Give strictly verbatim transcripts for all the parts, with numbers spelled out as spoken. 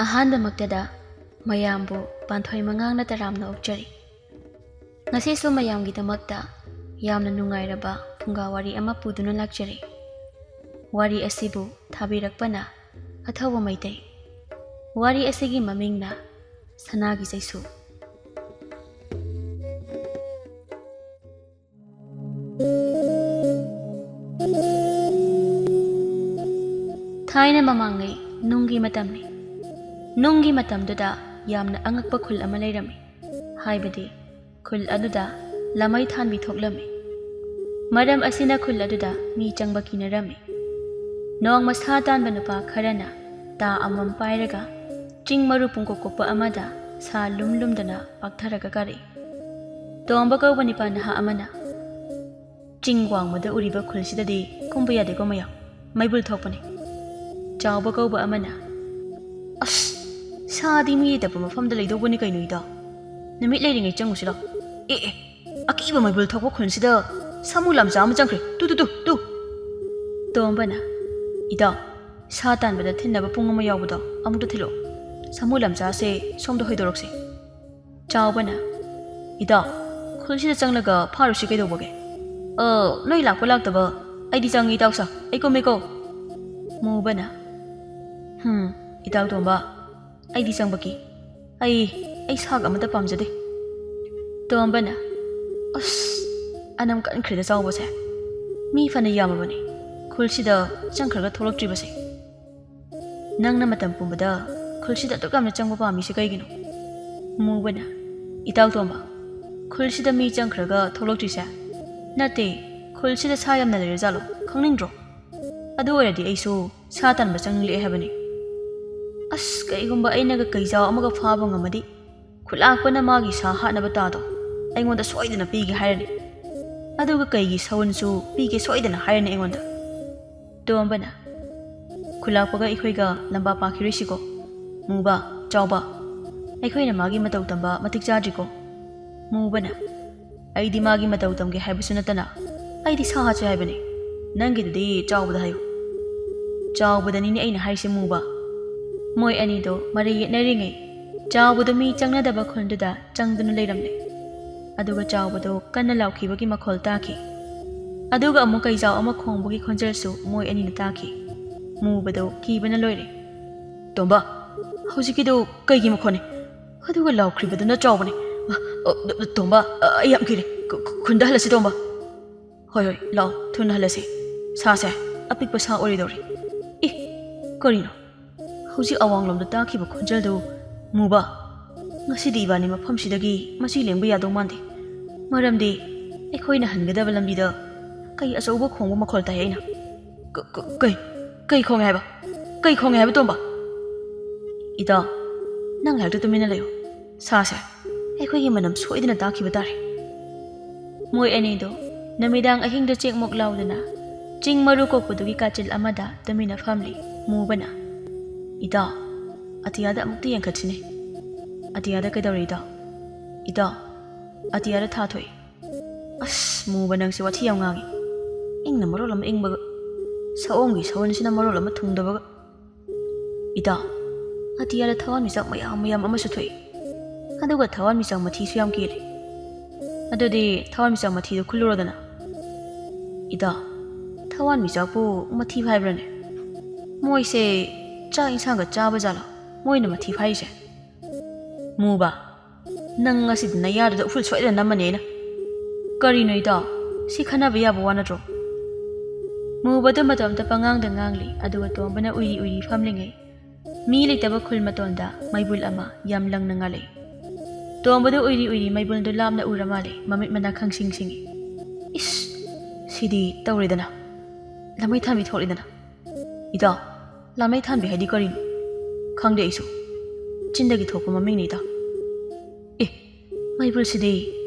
ꯑꯍꯥꯟꯕꯃꯛꯇꯗ ꯃꯌꯥꯝꯕꯨ ꯄꯥꯟꯊꯣꯏ ꯃꯉꯥꯡꯅ ꯇꯔꯥꯝꯅ ꯑꯣꯛꯆꯔꯤ꯫ ꯉꯁꯤꯁꯨ ꯃꯌꯥꯝꯒꯤꯗꯃꯛꯇ ꯌꯥꯝꯅ ꯅꯨꯡꯉꯥꯏꯔꯕ ꯐꯨꯡꯒꯥ ꯋꯥꯔꯤ ꯑꯃ ꯄꯨꯗꯨꯅ ꯂꯥꯛꯆꯔꯤ꯫ ꯋꯥꯔꯤ ꯑꯁꯤꯕꯨ ꯊꯥꯕꯤꯔꯛꯄꯅ ꯑꯊꯧꯕ ꯃꯩꯇꯩ꯫ ꯋꯥꯔꯤ ꯑꯁꯤꯒꯤ ꯃꯃꯤꯡꯅ ꯁꯅꯥꯒꯤ ꯆꯩꯁꯨ꯫ ꯊꯥꯏꯅ ꯃꯃꯥꯡꯉꯩ ꯅꯨꯡꯒꯤ ꯃꯇꯝꯅꯤ꯫ ꯅꯨꯡꯒꯤ ꯃꯇꯝꯗꯨꯗ ꯌꯥꯝꯅ ꯑꯉꯛꯄ ꯈꯨꯜ ꯑꯃ ꯂꯩꯔꯝꯃꯤ꯫ ꯍꯥꯏꯕꯗꯤ ꯈꯨꯜ ꯑꯗꯨꯗ ꯂꯃꯩ ꯊꯥꯟꯕꯤ ꯊꯣꯛꯂꯝꯃꯤ꯫ ꯃꯔꯝ ꯑꯁꯤꯅ ꯈꯨꯜ ꯑꯗꯨꯗ ꯃꯤ ꯆꯪꯕ ꯀꯤꯅꯔꯝꯃꯤ꯫ ꯅꯣꯡꯃ ꯁꯥ ꯇꯥꯟꯕ ꯅꯨꯄꯥ ꯈꯔꯅ ꯇꯥ ꯑꯃꯃꯝ ꯄꯥꯏꯔꯒ ꯆꯤꯡ ꯃꯔꯨ ꯄꯨꯡꯀꯣꯛ ꯀꯣꯛꯄ ꯑꯃꯗ ꯁꯥ ꯂꯨꯝ ꯂꯨꯝꯗꯅ ꯄꯥꯛꯊꯔꯒ ꯀꯥꯔꯛꯏ꯫ ꯇꯣꯝꯕ ꯀꯧꯕ ꯅꯤꯄꯥ ꯅꯍꯥ ꯑꯃꯅ, "ꯆꯤꯡ ꯋꯥꯡꯃꯗ ꯎꯔꯤꯕ ꯈꯨꯜꯁꯤꯗꯗꯤ ꯀꯨꯝꯕ ꯌꯥꯗꯦꯀꯣ ꯃꯌꯥꯝ, ꯃꯩꯕꯨꯜ ꯊꯣꯛꯄꯅꯤ꯫" ꯆꯥꯎꯕ ꯀꯧꯕ ꯑꯃꯅ, "ꯑꯁ, ꯁꯥꯗꯤ ꯃꯤ ꯂꯩꯇꯕ ꯃꯐꯝꯗ ꯂꯩꯗꯧꯕꯅꯤ ꯀꯩꯅꯣ ꯏꯇꯥꯎ꯫ ꯅꯨꯃꯤꯠ ꯂꯩꯔꯤꯉꯩ ꯆꯪꯉꯨꯁꯤꯔꯣ? ꯑꯦ ꯑꯦ, ꯑꯀꯤꯕ ꯃꯩꯕꯨꯜ ꯊꯣꯛꯄ ꯈꯨꯜꯁꯤꯗ ꯁꯥꯃꯨ ꯂꯝꯆꯥ ꯑꯃ ꯆꯪꯈ꯭ꯔꯦ꯫ ꯇꯨ, ꯇꯨ, ꯇꯨ, ꯇꯨ!" ꯇꯣꯝꯕꯅ, "ꯏꯇꯥꯎ, ꯁꯥ ꯇꯥꯟꯕꯗ ꯊꯤꯟꯅꯕ ꯄꯨꯡ ꯑꯃ ꯌꯥꯎꯕꯗꯣ ꯑꯃꯨꯛꯇ ꯊꯤꯜꯂꯛꯑꯣ꯫ ꯁꯥꯃꯨ ꯂꯝꯆꯥꯁꯦ ꯁꯣꯝꯗ ꯍꯣꯏꯗꯣꯔꯛꯁꯦ꯫" ꯆꯥꯎꯕꯅ, "ꯏꯇꯥꯎ, ꯈꯨꯜꯁꯤꯗ ꯆꯪꯂꯒ ꯐꯥꯔꯨꯁꯤ ꯀꯩꯗꯧꯕꯒꯦ? ꯑ, ꯅꯣꯏ ꯂꯥꯛꯄ ꯂꯥꯛꯇꯕ ꯑꯩꯗꯤ ꯆꯪꯉꯤ, ꯏꯇꯥꯎ ꯁꯥ, ꯑꯩ ꯀꯨꯝꯃꯦꯀꯣ꯫" ꯃꯨꯕꯅ, "ꯍꯨꯝ, ꯏꯇꯥꯎ ꯇꯣꯝꯕ, ꯑꯩꯗꯤ ꯆꯪꯕꯒꯤ, ꯑꯩ, ꯑꯩ ꯁꯥꯒ ꯑꯃꯠꯇ ꯄꯥꯝꯖꯗꯦ꯫" ꯇꯣꯝꯕꯅ, "ꯑꯁ, ꯑꯅꯝ ꯀꯟꯈ꯭ꯔꯦꯗ ꯆꯥꯎꯕꯁꯦ꯫ ꯃꯤ ꯐꯅ ꯌꯥꯝꯃꯕꯅꯤ ꯈꯨꯜꯁꯤꯗ ꯆꯪꯈ꯭ꯔꯒ ꯊꯣꯛꯂꯛꯇ꯭ꯔꯤꯕꯁꯦ꯫ ꯅꯪꯅ ꯃꯇꯝ ꯄꯨꯝꯕꯗ ꯈꯨꯜꯁꯤꯗ ꯑꯗꯨꯛ ꯌꯥꯝꯅ ꯆꯪꯕ ꯄꯥꯝꯃꯤꯁꯦ ꯀꯩꯒꯤꯅꯣ?" ꯃꯨꯕꯅ, "ꯏꯇꯥꯎ ꯇꯣꯝꯕ, ꯈꯨꯜꯁꯤꯗ ꯃꯤ ꯆꯪꯈ꯭ꯔꯒ ꯊꯣꯛꯂꯛꯇ꯭ꯔꯤꯁꯦ? ꯅꯠꯇꯦ, ꯈꯨꯜꯁꯤꯗ ꯁꯥ ꯌꯥꯝꯅ ꯂꯩꯔꯖꯥꯠꯂꯣ? ꯈꯪꯅꯤꯡꯗ꯭ꯔꯣ? ꯑꯗꯨ ꯑꯣꯏꯔꯗꯤ ꯑꯩꯁꯨ ꯁꯥ ꯇꯥꯟꯕ ꯆꯪꯅꯤꯡꯂꯛꯑꯦ ꯍꯥꯏꯕꯅꯤ꯫ ꯑꯁ, ꯀꯩꯒꯨꯝꯕ ꯑꯩꯅꯒ ꯀꯩꯖꯥꯎ ꯑꯃꯒ ꯐꯥꯕ ꯉꯝꯃꯗꯤ, ꯈꯨꯂꯥꯛꯄꯅ ꯃꯥꯒꯤ ꯁꯥ ꯍꯥꯠꯅꯕ ꯇꯥꯗꯣ ꯑꯩꯉꯣꯟꯗ ꯁꯣꯏꯗꯅ ꯄꯤꯒꯦ ꯍꯥꯏꯔꯅꯤ꯫ ꯑꯗꯨꯒ ꯀꯩꯒꯤ ꯁꯎꯟꯁꯨ ꯄꯤꯒꯦ ꯁꯣꯏꯗꯅ ꯍꯥꯏꯔꯅꯤ ꯑꯩꯉꯣꯟꯗ꯫" ꯇꯣꯝꯕꯅ, "ꯈꯨꯂꯥꯛꯄꯒ ꯑꯩꯈꯣꯏꯒ ꯂꯝꯕꯥ ꯄꯥꯈꯤꯔꯣꯏꯁꯤꯀꯣ꯫ ꯃꯨꯕ, ꯆꯥꯎꯕ, ꯑꯩꯈꯣꯏꯅ ꯃꯥꯒꯤ ꯃꯇꯧ ꯇꯝꯕ ꯃꯇꯤꯛ ꯆꯥꯗ꯭ꯔꯤꯀꯣ꯫" ꯃꯨꯕꯅ, "ꯑꯩꯗꯤ ꯃꯥꯒꯤ ꯃꯇꯧ ꯇꯝꯒꯦ ꯍꯥꯏꯕꯁꯨ ꯅꯠꯇꯅ ꯑꯩꯗꯤ ꯁꯥ ꯍꯥꯠꯁꯦ ꯍꯥꯏꯕꯅꯤ꯫ ꯅꯪꯒꯤꯗꯨꯗꯤ ꯆꯥꯎꯕꯗ ꯍꯥꯏꯌꯨ꯫" "ꯆꯥꯎꯕꯗꯅꯤꯅꯦ ꯑꯩꯅ ꯍꯥꯏꯁꯦ ꯃꯨꯕ꯫ ꯃꯣꯏ ꯑꯅꯤꯗꯣ ꯃꯔꯩ ꯌꯦꯠꯅꯔꯤꯉꯩ ꯆꯥꯎꯕꯗꯣ ꯃꯤ ꯆꯪꯅꯗꯕ ꯈꯨꯟꯗꯨꯗ ꯆꯪꯗꯨꯅ ꯂꯩꯔꯝꯂꯦ꯫ ꯑꯗꯨꯒ ꯆꯥꯎꯕꯗꯣ ꯀꯟꯅ ꯂꯥꯎꯈꯤꯕꯒꯤ ꯃꯈꯣꯜ ꯇꯥꯈꯤ꯫ ꯑꯗꯨꯒ ꯑꯃꯨꯛ ꯀꯩꯖꯥꯎ ꯑꯃ ꯈꯣꯡꯕꯒꯤ ꯈꯣꯟꯖꯦꯜꯁꯨ ꯃꯣꯏ ꯑꯅꯤꯅ ꯇꯥꯈꯤ꯫ ꯃꯨꯕꯗꯣ ꯀꯤꯕꯅ ꯂꯣꯏꯔꯦ꯫ "ꯇꯣꯝꯕ, ꯍꯧꯖꯤꯛꯀꯤꯗꯣ ꯀꯩꯒꯤ ꯃꯈꯣꯟꯅꯤ? ꯑꯗꯨꯒ ꯂꯥꯎꯈ꯭ꯔꯤꯕꯗꯨꯅ ꯆꯥꯎꯕꯅꯤ꯫ ꯑ, ꯑ, ꯇꯣꯝꯕ, ꯑ, ꯑꯩ ꯌꯥꯝ ꯀꯤꯔꯦ꯫ ꯈꯨ-, ꯈꯨ-, ꯈꯨꯟꯗ ꯍꯜꯂꯁꯤ, ꯇꯣꯝꯕ꯫ ꯍꯣꯏ, ꯍꯣꯏ, ꯂꯥꯎ, ꯊꯨꯅ ꯍꯜꯂꯁꯤ꯫ ꯁꯥꯁꯦ ꯑꯄꯤꯛꯄ ꯁꯥ ꯑꯣꯏꯔꯣꯏꯗꯧꯔꯤ꯫ ꯑꯦ, ꯀꯔꯤꯅꯣ? ꯍꯧꯖꯤꯛ ꯑꯋꯥꯡꯂꯣꯝꯗ ꯇꯥꯈꯤꯕ ꯈꯣꯟꯖꯦꯜꯗꯨ, ꯃꯨꯕ, ꯉꯁꯤꯗꯤ ꯏꯕꯥꯅꯤ ꯃꯐꯝꯁꯤꯗꯒꯤ ꯃꯆꯤ ꯂꯦꯡꯕ ꯌꯥꯗꯧ ꯃꯥꯟꯗꯦ꯫ ꯃꯔꯝꯗꯤ ꯑꯩꯈꯣꯏꯅ ꯍꯟꯒꯗꯕ ꯂꯝꯕꯤꯗ ꯀꯩ ꯑꯆꯧꯕ ꯈꯣꯡꯕ ꯃꯈꯣꯜ ꯇꯥꯏ ꯑꯩꯅ꯫ ꯀ-, ꯀ-, ꯀꯩ, ꯀꯩ ꯈꯣꯡꯉꯦ ꯍꯥꯏꯕ? ꯀꯩ ꯈꯣꯡꯉꯦ ꯍꯥꯏꯕ, ꯇꯣꯝꯕ?" "ꯏꯇꯥꯎ, ꯅꯪ ꯉꯥꯏꯍꯥꯛꯇ ꯇꯨꯃꯤꯟꯅ ꯂꯩꯌꯨ꯫ ꯁꯥꯁꯦ ꯑꯩꯈꯣꯏꯒꯤ ꯃꯅꯝ ꯁꯣꯏꯗꯅ ꯇꯥꯈꯤꯕ ꯇꯥꯔꯦ꯫" ꯃꯣꯏ ꯑꯅꯤꯗꯣ ꯅꯨꯃꯤꯗꯥꯡ ꯑꯍꯤꯡꯗ ꯆꯦꯛꯃꯨꯛ ꯂꯥꯎꯗꯅ ꯆꯤꯡ ꯃꯔꯨ ꯀꯣꯛꯄꯗꯨꯒꯤ ꯀꯥꯆꯤꯜ ꯑꯃꯗ ꯇꯨꯃꯤꯟꯅ ꯐꯝꯂꯤ꯫ ꯃꯨꯕꯅ, "ꯏꯇꯥꯎ, ꯑꯇꯤꯌꯥꯗ ꯑꯃꯨꯛꯇ ꯌꯦꯡꯈꯠꯁꯤꯅꯦ꯫ ꯑꯇꯤꯌꯥꯗ ꯀꯩꯗꯧꯔꯦ, ꯏꯇꯥꯎ? ꯏꯇꯥꯎ, ꯑꯇꯤꯌꯥꯗ ꯊꯥ ꯊꯣꯛꯏ꯫" "ꯑꯁ, ꯃꯨꯕ, ꯅꯪꯁꯦ ꯋꯥꯊꯤ ꯌꯥꯝ ꯉꯥꯡꯉꯤ꯫ ꯏꯪꯅ ꯃꯔꯣꯜ ꯑꯃ ꯏꯪꯕꯒ, ꯁꯑꯣꯝꯒꯤ ꯁꯎꯟꯁꯤꯅ ꯃꯔꯣꯜ ꯑꯃ ꯊꯨꯡꯗꯕꯒ꯫ ꯏꯇꯥꯎ, ꯑꯇꯤꯌꯥꯗ ꯊꯋꯥꯟꯃꯤꯆꯥꯛ ꯃꯌꯥꯝ ꯃꯌꯥꯝ ꯑꯃꯁꯨ ꯊꯣꯛꯏ꯫ ꯑꯗꯨꯒ ꯊꯋꯥꯟꯃꯤꯆꯥꯛ ꯃꯊꯤꯁꯨ ꯌꯥꯝ ꯀꯦꯜꯂꯤ꯫ ꯑꯗꯨꯗꯤ ꯊꯋꯥꯟꯃꯤꯆꯥꯛ ꯃꯊꯤꯗꯨ ꯈꯨꯜꯂꯨꯔꯣꯗꯅ꯫" "ꯏꯇꯥꯎ, ꯊꯋꯥꯟꯃꯤꯆꯥꯛꯄꯨ ꯃꯊꯤ ꯐꯥꯏꯕ꯭ꯔꯅꯦ? ꯃꯣꯏꯁꯦ ꯆꯥꯛ ꯏꯟꯁꯥꯡꯒ ꯆꯥꯕ ꯖꯥꯠꯂꯣ ꯃꯣꯏꯅ ꯃꯊꯤ ꯐꯥꯏꯔꯤꯁꯦ?" "ꯃꯨꯕ, ꯅꯪ ꯉꯁꯤꯗꯤ ꯅꯌꯥꯗꯨꯗ ꯎꯐꯨꯜ ꯁꯣꯏꯗꯅ ꯅꯝꯃꯅꯤ ꯑꯩꯅ꯫" "ꯀꯔꯤꯅꯣ ꯏꯇꯥꯎ? ꯁꯤ ꯈꯟꯅꯕ ꯌꯥꯕ ꯋꯥ ꯅꯠꯇ꯭ꯔꯣ?" ꯃꯨꯕꯗꯨ ꯃꯇꯣꯝꯇ ꯄꯉꯥꯡꯗ ꯉꯥꯡꯂꯤ, ꯑꯗꯨꯒ ꯇꯣꯝꯕꯅ ꯎꯏꯔꯤ ꯎꯏꯔꯤ ꯐꯝꯂꯤꯉꯩ, ꯃꯤ ꯂꯩꯇꯕ ꯈꯨꯜ ꯃꯇꯣꯟꯗ ꯃꯩꯕꯨꯜ ꯑꯃ ꯌꯥꯝ ꯂꯪꯅ ꯉꯥꯜꯂꯤ꯫ ꯇꯣꯝꯕꯗꯨ ꯎꯏꯔꯤ ꯎꯏꯔꯤ ꯃꯩꯕꯨꯜꯗꯨ ꯂꯥꯞꯅ ꯎꯔ ꯃꯥꯜꯂꯦ, ꯃꯃꯤꯠ ꯃꯅꯥ ꯈꯪꯁꯤꯡ ꯁꯤꯡꯏ꯫ "ꯏꯁ! ꯁꯤꯗꯤ ꯇꯧꯔꯦꯗꯅ꯫ ꯂꯥꯃꯩ ꯊꯥꯟꯕꯤ ꯊꯣꯛꯂꯦꯗꯅ꯫" "ꯏꯇꯥꯎ, ꯂꯥꯃꯩ ꯊꯥꯟꯕꯤ ꯍꯥꯏꯗꯤ ꯀꯔꯤꯅꯣ?" "ꯈꯪꯗꯦ ꯑꯩꯁꯨ꯫ ꯆꯤꯟꯗꯒꯤ ꯊꯣꯛꯄ ꯃꯃꯤꯡꯅꯤ, ꯏꯇꯥꯎ꯫" "ꯑꯦ, ꯃꯩꯕꯨꯜꯁꯤꯗꯤ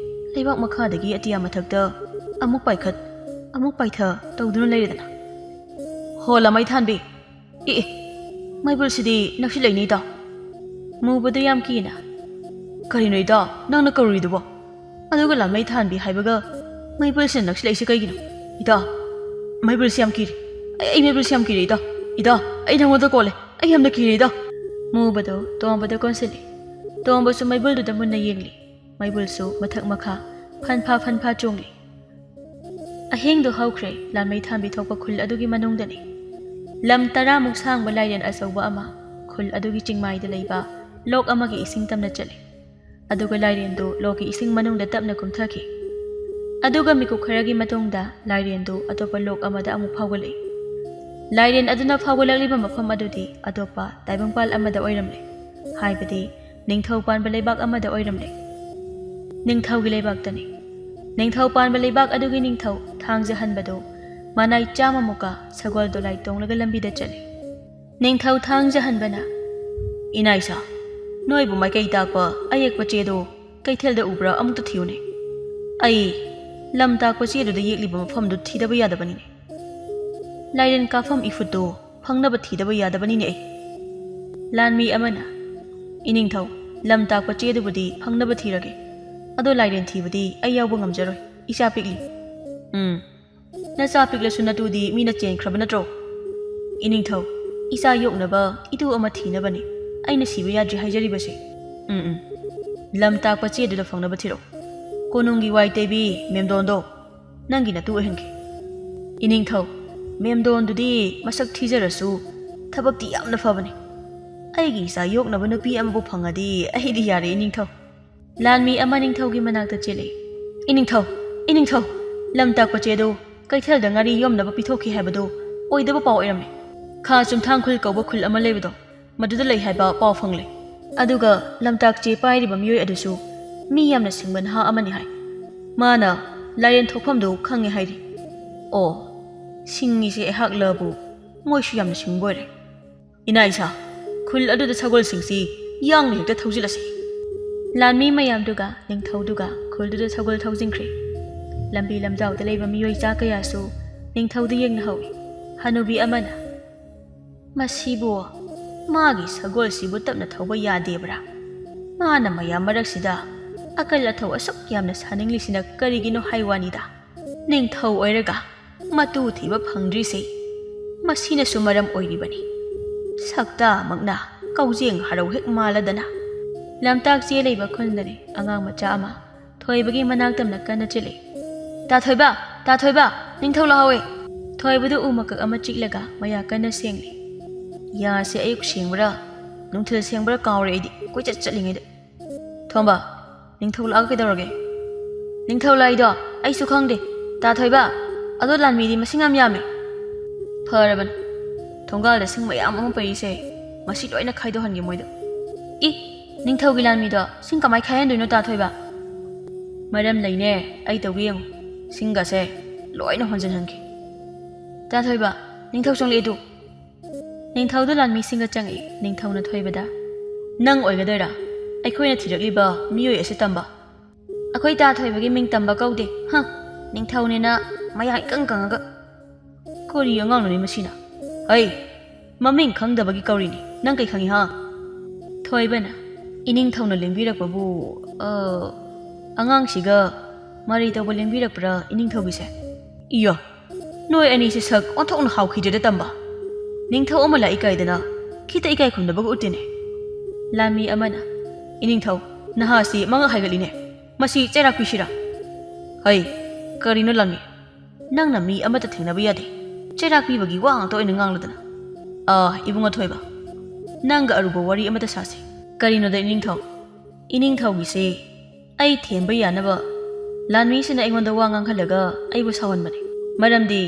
ꯂꯩꯕꯥꯛ ꯃꯈꯥꯗꯒꯤ ꯑꯇꯤꯌꯥ ꯃꯊꯛꯇ ꯑꯃꯨꯛ ꯄꯥꯏꯈꯠ, ꯑꯃꯨꯛ ꯄꯥꯏꯊ ꯇꯧꯗꯨꯅ ꯂꯩꯔꯦꯗꯅ꯫" "ꯍꯣ, ꯂꯥꯃꯩ ꯊꯥꯟꯕꯤ꯫ ꯑꯦ, ꯑꯦ, ꯃꯩꯕꯨꯜꯁꯤꯗꯤ ꯅꯛꯁꯤꯜꯂꯛꯏꯅꯦ, ꯏꯇꯥꯎ꯫" ꯃꯨꯕꯗꯨ ꯌꯥꯝ ꯀꯤꯅ, "ꯀꯔꯤꯅꯣ, ꯏꯇꯥꯎ, ꯅꯪꯅ ꯀꯧꯔꯤꯗꯨꯕꯣ? ꯑꯗꯨꯒ ꯂꯥꯃꯩ ꯊꯥꯟꯕꯤ ꯍꯥꯏꯕꯒ ꯃꯩꯕꯨꯜꯁꯤꯅ ꯅꯛꯁꯤꯜꯂꯛꯏꯁꯦ ꯀꯩꯒꯤꯅꯣ? ꯏꯇꯥꯎ, ꯃꯩꯕꯨꯜꯁꯤ ꯌꯥꯝ ꯀꯤꯔꯦ꯫ ꯑꯩ, ꯑꯩ ꯃꯩꯕꯨꯜꯁꯤ ꯌꯥꯝ ꯀꯤꯔꯦ, ꯏꯇꯥꯎ꯫ ꯏꯇꯥꯎ, ꯑꯩ ꯅꯉꯣꯟꯗ ꯀꯣꯜꯂꯦ꯫ ꯑꯩ ꯌꯥꯝꯅ ꯀꯤꯔꯦ, ꯏꯇꯥꯎ꯫" ꯃꯨꯕꯗꯣ ꯇꯣꯝꯕꯗ ꯀꯣꯟꯁꯤꯜꯂꯤ꯫ ꯇꯣꯝꯕꯁꯨ ꯃꯩꯕꯨꯜꯗꯨꯗ ꯃꯨꯟꯅ ꯌꯦꯡꯂꯤ꯫ ꯃꯩꯕꯨꯜꯁꯨ ꯃꯊꯛ ꯃꯈꯥ ꯐꯟꯐꯥ ꯐꯟꯐꯥ ꯆꯣꯡꯂꯤ꯫ ꯑꯍꯤꯡꯗꯣ ꯍꯧꯈ꯭ꯔꯦ꯫ ꯂꯥꯟꯃꯩ ꯊꯥꯟꯕꯤ ꯊꯣꯛꯄ ꯈꯨꯜ ꯑꯗꯨꯒꯤ ꯃꯅꯨꯡꯗꯅꯤ꯫ ꯂꯝ ꯇꯔꯥꯃꯨꯛ ꯁꯥꯡꯕ ꯂꯥꯏꯔꯦꯟ ꯑꯆꯧꯕ ꯑꯃ ꯈꯨꯜ ꯑꯗꯨꯒꯤ ꯆꯤꯡꯃꯥꯏꯗ ꯂꯩꯕ ꯂꯣꯛ ꯑꯃꯒꯤ ꯏꯁꯤꯡ ꯇꯝꯅ ꯆꯠꯂꯤ꯫ ꯑꯗꯨꯒ ꯂꯥꯏꯔꯦꯟꯗꯨ ꯂꯣꯛꯀꯤ ꯏꯁꯤꯡ ꯃꯅꯨꯡꯗ ꯇꯞꯅ ꯀꯨꯝꯊꯈꯤ꯫ ꯑꯗꯨꯒ ꯃꯤꯀꯨꯞ ꯈꯔꯒꯤ ꯃꯇꯨꯡꯗ ꯂꯥꯏꯔꯦꯟꯗꯨ ꯑꯇꯣꯞꯄ ꯂꯣꯛ ꯑꯃꯗ ꯑꯃꯨꯛ ꯐꯥꯎꯒꯠꯂꯛꯏ꯫ ꯂꯥꯏꯔꯦꯟ ꯑꯗꯨꯅ ꯐꯥꯎꯒꯠꯂꯛꯂꯤꯕ ꯃꯐꯝ ꯑꯗꯨꯗꯤ ꯑꯇꯣꯞꯄ ꯇꯥꯏꯕꯪꯄꯥꯜ ꯑꯃꯗ ꯑꯣꯏꯔꯝꯂꯦ꯫ ꯍꯥꯏꯕꯗꯤ ꯅꯤꯡꯊꯧ ꯄꯥꯟꯕ ꯂꯩꯕꯥꯛ ꯑꯃꯗ ꯑꯣꯏꯔꯝꯂꯦ꯫ ꯅꯤꯡꯊꯧꯒꯤ ꯂꯩꯕꯥꯛꯇꯅꯤ꯫ ꯅꯤꯡꯊꯧ ꯄꯥꯟꯕ ꯂꯩꯕꯥꯛ ꯑꯗꯨꯒꯤ ꯅꯤꯡꯊꯧ ꯊꯥꯡꯖꯍꯟꯕꯗꯨ ꯃꯅꯥꯏ ꯆꯥꯝꯃꯃꯨꯛꯀ ꯁꯒꯣꯜ ꯗꯣꯂꯥꯏ ꯇꯣꯡꯂꯒ ꯂꯝꯕꯤꯗ ꯆꯠꯂꯤ꯫ ꯅꯤꯡꯊꯧ ꯊꯥꯡꯖꯍꯟꯕꯅ, "ꯏꯅꯥꯏꯁꯥ, ꯅꯣꯏꯕꯨ ꯃꯥꯏꯀꯩ ꯇꯥꯛꯄ ꯑꯌꯦꯛꯄ ꯆꯦꯗꯨ ꯀꯩꯊꯦꯜꯗ ꯎꯕ꯭ꯔꯥ? ꯑꯃꯨꯛꯇ ꯊꯤꯌꯨꯅꯦ꯫ ꯑꯩ ꯂꯝ ꯇꯥꯛꯄ ꯆꯦꯗꯨꯗ ꯌꯦꯛꯂꯤꯕ ꯃꯐꯝꯗꯨ ꯊꯤꯗꯕ ꯌꯥꯗꯕꯅꯤꯅꯦ꯫ ꯂꯥꯏꯔꯦꯟ ꯀꯥꯐꯝ ꯏꯐꯨꯠꯇꯨ ꯐꯪꯅꯕ ꯊꯤꯗꯕ ꯌꯥꯗꯕꯅꯤꯅꯦ ꯑꯩ꯫" ꯂꯥꯟꯃꯤ ꯑꯃꯅ, "ꯏꯅꯤꯡꯊꯧ, ꯂꯝ ꯇꯥꯛꯄ ꯆꯦꯗꯨꯕꯨꯗꯤ ꯐꯪꯅꯕ ꯊꯤꯔꯒꯦ꯫ ꯑꯗꯣ ꯂꯥꯏꯔꯦꯟ ꯊꯤꯕꯗꯤ ꯑꯩ ꯌꯥꯎꯕ ꯉꯝꯖꯔꯣꯏ꯫ ꯏꯆꯥ ꯄꯤꯛꯂꯤ꯫" "ꯎꯝ, ꯅꯆꯥ ꯄꯤꯛꯂꯁꯨ ꯅꯇꯨꯗꯤ ꯃꯤꯅ ꯆꯦꯟꯈ꯭ꯔꯕ ꯅꯠꯇ꯭ꯔꯣ?" "ꯏꯅꯤꯡꯊꯧ, ꯏꯆꯥ ꯌꯣꯛꯅꯕ ꯏꯇꯨ ꯑꯃ ꯊꯤꯅꯕꯅꯤ ꯑꯩꯅ ꯁꯤꯕ ꯌꯥꯗ꯭ꯔꯤ ꯍꯥꯏꯖꯔꯤꯕꯁꯦ꯫" "ꯎꯝ, ꯎꯝ, ꯂꯝ ꯇꯥꯛꯄ ꯆꯦꯗꯨꯗ ꯐꯪꯅꯕ ꯊꯤꯔꯛꯎ꯫ ꯀꯣꯅꯨꯡꯒꯤ ꯋꯥꯏꯇꯩꯕꯤ ꯃꯦꯝꯗꯣꯟꯗꯣ ꯅꯪꯒꯤ ꯅꯇꯨ ꯑꯣꯏꯍꯟꯒꯦ꯫" "ꯏꯅꯤꯡꯊꯧ, ꯃꯦꯝꯗꯣꯟꯗꯨꯗꯤ ꯃꯁꯛ ꯊꯤꯖꯔꯁꯨ ꯊꯕꯛꯇꯤ ꯌꯥꯝꯅ ꯐꯕꯅꯤ꯫ ꯑꯩꯒꯤ ꯏꯆꯥ ꯌꯣꯛꯅꯕ ꯅꯨꯄꯤ ꯑꯃꯕꯨ ꯐꯪꯉꯗꯤ ꯑꯩꯗꯤ ꯌꯥꯔꯦ, ꯏꯅꯤꯡꯊꯧ꯫" ꯂꯥꯟꯃꯤ ꯑꯃ ꯅꯤꯡꯊꯧꯒꯤ ꯃꯅꯥꯛꯇ ꯆꯦꯜꯂꯛꯏ꯫ "ꯏꯅꯤꯡꯊꯧ, ꯏꯅꯤꯡꯊꯧ, ꯂꯝ ꯇꯥꯛꯄ ꯆꯦꯗꯨ ꯀꯩꯊꯦꯜꯗ ꯉꯥꯔꯤ ꯌꯣꯝꯅꯕ ꯄꯤꯊꯣꯛꯈꯤ ꯍꯥꯏꯕꯗꯨ ꯑꯣꯏꯗꯕ ꯄꯥꯎ ꯑꯣꯏꯔꯝꯃꯤ꯫ ꯈꯥ ꯆꯨꯝꯊꯥꯡꯈꯨꯜ ꯀꯧꯕ ꯈꯨꯜ ꯑꯃ ꯂꯩꯕꯗꯣ, ꯃꯗꯨꯗ ꯂꯩ ꯍꯥꯏꯕ ꯄꯥꯎ ꯐꯪꯂꯦ꯫ ꯑꯗꯨꯒ ꯂꯝꯇꯥꯛ ꯆꯦ ꯄꯥꯏꯔꯤꯕ ꯃꯤꯑꯣꯏ ꯑꯗꯨꯁꯨ ꯃꯤ ꯌꯥꯝꯅ ꯁꯤꯡꯕ ꯅꯍꯥ ꯑꯃꯅꯤ ꯍꯥꯏ꯫ ꯃꯥꯅ ꯂꯥꯏꯔꯦꯟ ꯊꯣꯛꯐꯝꯗꯨ ꯈꯪꯉꯦ ꯍꯥꯏꯔꯤ꯫" "ꯑꯣ, ꯁꯤꯡꯉꯤꯁꯦ ꯑꯩꯍꯥꯛꯂꯕꯨ? ꯃꯣꯏꯁꯨ ꯌꯥꯝꯅ ꯁꯤꯡꯕ ꯑꯣꯏꯔꯦ꯫ ꯏꯅꯥ ꯏꯁꯥ, ꯈꯨꯜ ꯑꯗꯨꯗ ꯁꯒꯣꯜꯁꯤꯡꯁꯤ ꯌꯥꯡꯅ ꯍꯦꯛꯇ ꯊꯧꯖꯤꯜꯂꯁꯤ꯫" ꯂꯥꯟꯃꯤ ꯃꯌꯥꯝꯗꯨꯒ ꯅꯤꯡꯊꯧꯗꯨꯒ ꯈꯨꯜꯗꯨꯗ ꯁꯒꯣꯜ ꯊꯧꯖꯤꯟꯈ꯭ꯔꯦ꯫ ꯂꯝꯕꯤ ꯂꯝꯖꯥꯎꯗ ꯂꯩꯕ ꯃꯤꯑꯣꯏ ꯆꯥ ꯀꯌꯥꯁꯨ ꯅꯤꯡꯊꯧꯗ ꯌꯦꯡꯅꯍꯧꯏ꯫ ꯍꯅꯨꯕꯤ ꯑꯃꯅ, "ꯃꯁꯤꯕꯨ, ꯃꯥꯒꯤ ꯁꯒꯣꯜꯁꯤꯕꯨ ꯇꯞꯅ ꯊꯧꯕ ꯌꯥꯗꯦꯕ꯭ꯔꯥ? ꯃꯥꯅ ꯃꯌꯥꯝ ꯃꯔꯛꯁꯤꯗ ꯑꯀꯜ ꯑꯊꯧ ꯑꯁꯨꯛ ꯌꯥꯝꯅ ꯁꯥꯅꯤꯡꯂꯤꯁꯤꯅ ꯀꯔꯤꯒꯤꯅꯣ ꯍꯥꯏ ꯋꯥꯅꯤꯗ꯫ ꯅꯤꯡꯊꯧ ꯑꯣꯏꯔꯒ ꯃꯇꯨ ꯊꯤꯕ ꯐꯪꯗ꯭ꯔꯤꯁꯦ ꯃꯁꯤꯅꯁꯨ ꯃꯔꯝ ꯑꯣꯏꯔꯤꯕꯅꯤ꯫ ꯁꯛꯇꯥꯃꯛꯅ ꯀꯧꯖꯦꯡ ꯍꯔꯧ ꯍꯦꯛ ꯃꯥꯜꯂꯗꯅ꯫ ꯂꯝꯇꯥꯛ ꯆꯦ ꯂꯩꯕ ꯈꯨꯟꯗꯅꯤ ꯑꯉꯥꯡ ꯃꯆꯥ ꯑꯃ ꯊꯣꯏꯕꯒꯤ ꯃꯅꯥꯛ ꯇꯝꯅ ꯀꯟꯅ ꯆꯦꯜꯂꯤ꯫ "ꯇꯥ ꯊꯣꯏꯕ! ꯇꯥ ꯊꯣꯏꯕ! ꯅꯤꯡꯊꯧ ꯂꯥꯛꯍꯧꯋꯦ!" ꯊꯣꯏꯕꯗꯨ ꯎ ꯃꯀꯛ ꯑꯃ ꯆꯤꯛꯂꯒ ꯃꯌꯥ ꯀꯟꯅ ꯁꯦꯡꯂꯤ꯫ "ꯌꯥꯁꯦ ꯑꯌꯨꯛ ꯁꯦꯡꯕ꯭ꯔꯥ ꯅꯨꯡꯊꯤꯜ ꯁꯦꯡꯕ꯭ꯔꯥ ꯀꯥꯎꯔꯦ ꯑꯩꯗꯤ, ꯀꯣꯏꯆꯠ ꯆꯠꯂꯤꯉꯩꯗ꯫ ꯊꯣꯝꯕ, ꯅꯤꯡꯊꯧ ꯂꯥꯛꯑꯒ ꯀꯩꯗꯧꯔꯒꯦ?" "ꯅꯤꯡꯊꯧ ꯂꯥꯛꯏꯗꯣ ꯑꯩꯁꯨ ꯈꯪꯗꯦ꯫ ꯇꯥ ꯊꯣꯏꯕ, ꯑꯗꯣ ꯂꯥꯟꯃꯤꯗꯤ ꯃꯁꯤꯡ ꯌꯥꯝ ꯌꯥꯝꯃꯦ꯫" "ꯐꯔꯕꯅꯤ, ꯊꯣꯡꯒꯥꯜꯗ ꯁꯤꯡ ꯃꯌꯥꯝ ꯑꯃ ꯄꯩꯔꯤꯁꯦ, ꯃꯁꯤ ꯂꯣꯏꯅ ꯈꯥꯏꯗꯣꯛꯍꯟꯒꯦ ꯃꯣꯏꯗ꯫" "ꯏ, ꯅꯤꯡꯊꯧꯒꯤ ꯂꯥꯟꯃꯤꯗꯣ ꯁꯤꯡ ꯀꯃꯥꯏ ꯈꯥꯏꯍꯟꯗꯣꯏꯅꯣ, ꯇꯥ ꯊꯣꯏꯕ?" "ꯃꯔꯝ ꯂꯩꯅꯦ, ꯑꯩ ꯇꯧꯒꯦ ꯌꯦꯡꯉꯨ꯫ ꯁꯤꯡꯒꯁꯦ ꯂꯣꯏꯅ ꯍꯣꯟꯖꯤꯟꯍꯟꯒꯦ꯫" "ꯇꯥ ꯊꯣꯏꯕ, ꯅꯤꯡꯊꯧ ꯆꯪꯂꯛꯑꯦ ꯇꯨ꯫" ꯅꯤꯡꯊꯧꯗꯨ ꯂꯥꯟꯃꯤꯁꯤꯡꯒ ꯆꯪꯉꯛꯏ꯫ ꯅꯤꯡꯊꯧꯅ ꯊꯣꯏꯕꯗ, "ꯅꯪ ꯑꯣꯏꯒꯗꯣꯏꯔꯥ ꯑꯩꯈꯣꯏꯅ ꯊꯤꯔꯛꯂꯤꯕ ꯃꯤꯑꯣꯏ ꯑꯁꯤ ꯇꯝꯕ?" "ꯑꯩꯈꯣꯏ ꯇꯥ ꯊꯣꯏꯕꯒꯤ ꯃꯤꯡ ꯇꯝꯕ ꯀꯧꯗꯦ꯫ ꯍ, ꯅꯤꯡꯊꯧꯅꯦꯅ ꯃꯌꯥ ꯏꯀꯪ ꯀꯪꯉꯒ꯫ ꯀꯔꯤ ꯑꯉꯥꯡꯅꯣꯅꯦ ꯃꯁꯤꯅ? ꯍꯩ, ꯃꯃꯤꯡ ꯈꯪꯗꯕꯒꯤ ꯀꯧꯔꯤꯅꯤ꯫ ꯅꯪ ꯀꯩ ꯈꯪꯉꯤ, ꯍꯥ?" ꯊꯣꯏꯕꯅ, "ꯏꯅꯤꯡꯊꯧꯅ ꯂꯦꯡꯕꯤꯔꯛꯄꯕꯨ, ꯑ, ꯑꯉꯥꯡꯁꯤꯒ ꯃꯔꯩ ꯇꯧꯕ ꯂꯦꯡꯕꯤꯔꯛꯄ꯭ꯔꯥ ꯏꯅꯤꯡꯊꯧꯒꯤꯁꯦ?" "ꯏꯌꯣ, ꯅꯣꯏ ꯑꯅꯤꯁꯦ ꯁꯛ ꯑꯣꯟꯊꯣꯛꯅ ꯍꯥꯎꯈꯤꯗ꯭ꯔꯦꯗ ꯇꯝꯕ꯫ ꯅꯤꯡꯊꯧ ꯑꯃ ꯂꯥꯛꯏ ꯀꯥꯏꯗꯅ ꯈꯤꯇ ꯏꯀꯥꯏ ꯈꯨꯝꯅꯕꯒ ꯎꯠꯇꯦꯅꯦ꯫" ꯂꯥꯟꯃꯤ ꯑꯃꯅ, "ꯏꯅꯤꯡꯊꯧ, ꯅꯍꯥꯁꯤ ꯃꯉꯛ ꯍꯥꯏꯒꯠꯂꯤꯅꯦ꯫ ꯃꯁꯤ ꯆꯩꯔꯥꯛ ꯄꯤꯁꯤꯔꯥ?" "ꯍꯩ, ꯀꯔꯤꯅꯣ ꯂꯥꯟꯃꯤ? ꯅꯪꯅ ꯃꯤ ꯑꯃꯠꯇ ꯊꯦꯡꯅꯕ ꯌꯥꯗꯦ꯫ ꯆꯩꯔꯥꯛ ꯄꯤꯕꯒꯤ ꯋꯥ ꯉꯥꯛꯇ ꯑꯣꯏꯅ ꯉꯥꯡꯂꯗꯅ꯫ ꯑꯥ, ꯏꯕꯨꯡꯉꯣ ꯊꯣꯏꯕ, ꯅꯪꯒ ꯑꯔꯨꯕ ꯋꯥꯔꯤ ꯑꯃꯠꯇ ꯁꯥꯁꯤ꯫" "ꯀꯔꯤꯅꯣꯗ ꯏꯅꯤꯡꯊꯧ? ꯏꯅꯤꯡꯊꯧꯒꯤꯁꯤ ꯑꯩ ꯊꯦꯝꯕ ꯌꯥꯅꯕ ꯂꯥꯟꯃꯤꯁꯤꯅ ꯑꯩꯉꯣꯟꯗ ꯋꯥ ꯉꯥꯡꯍꯜꯂꯒ ꯑꯩꯕꯨ ꯁꯥꯎꯍꯟꯕꯅꯤ꯫ ꯃꯔꯝꯗꯤ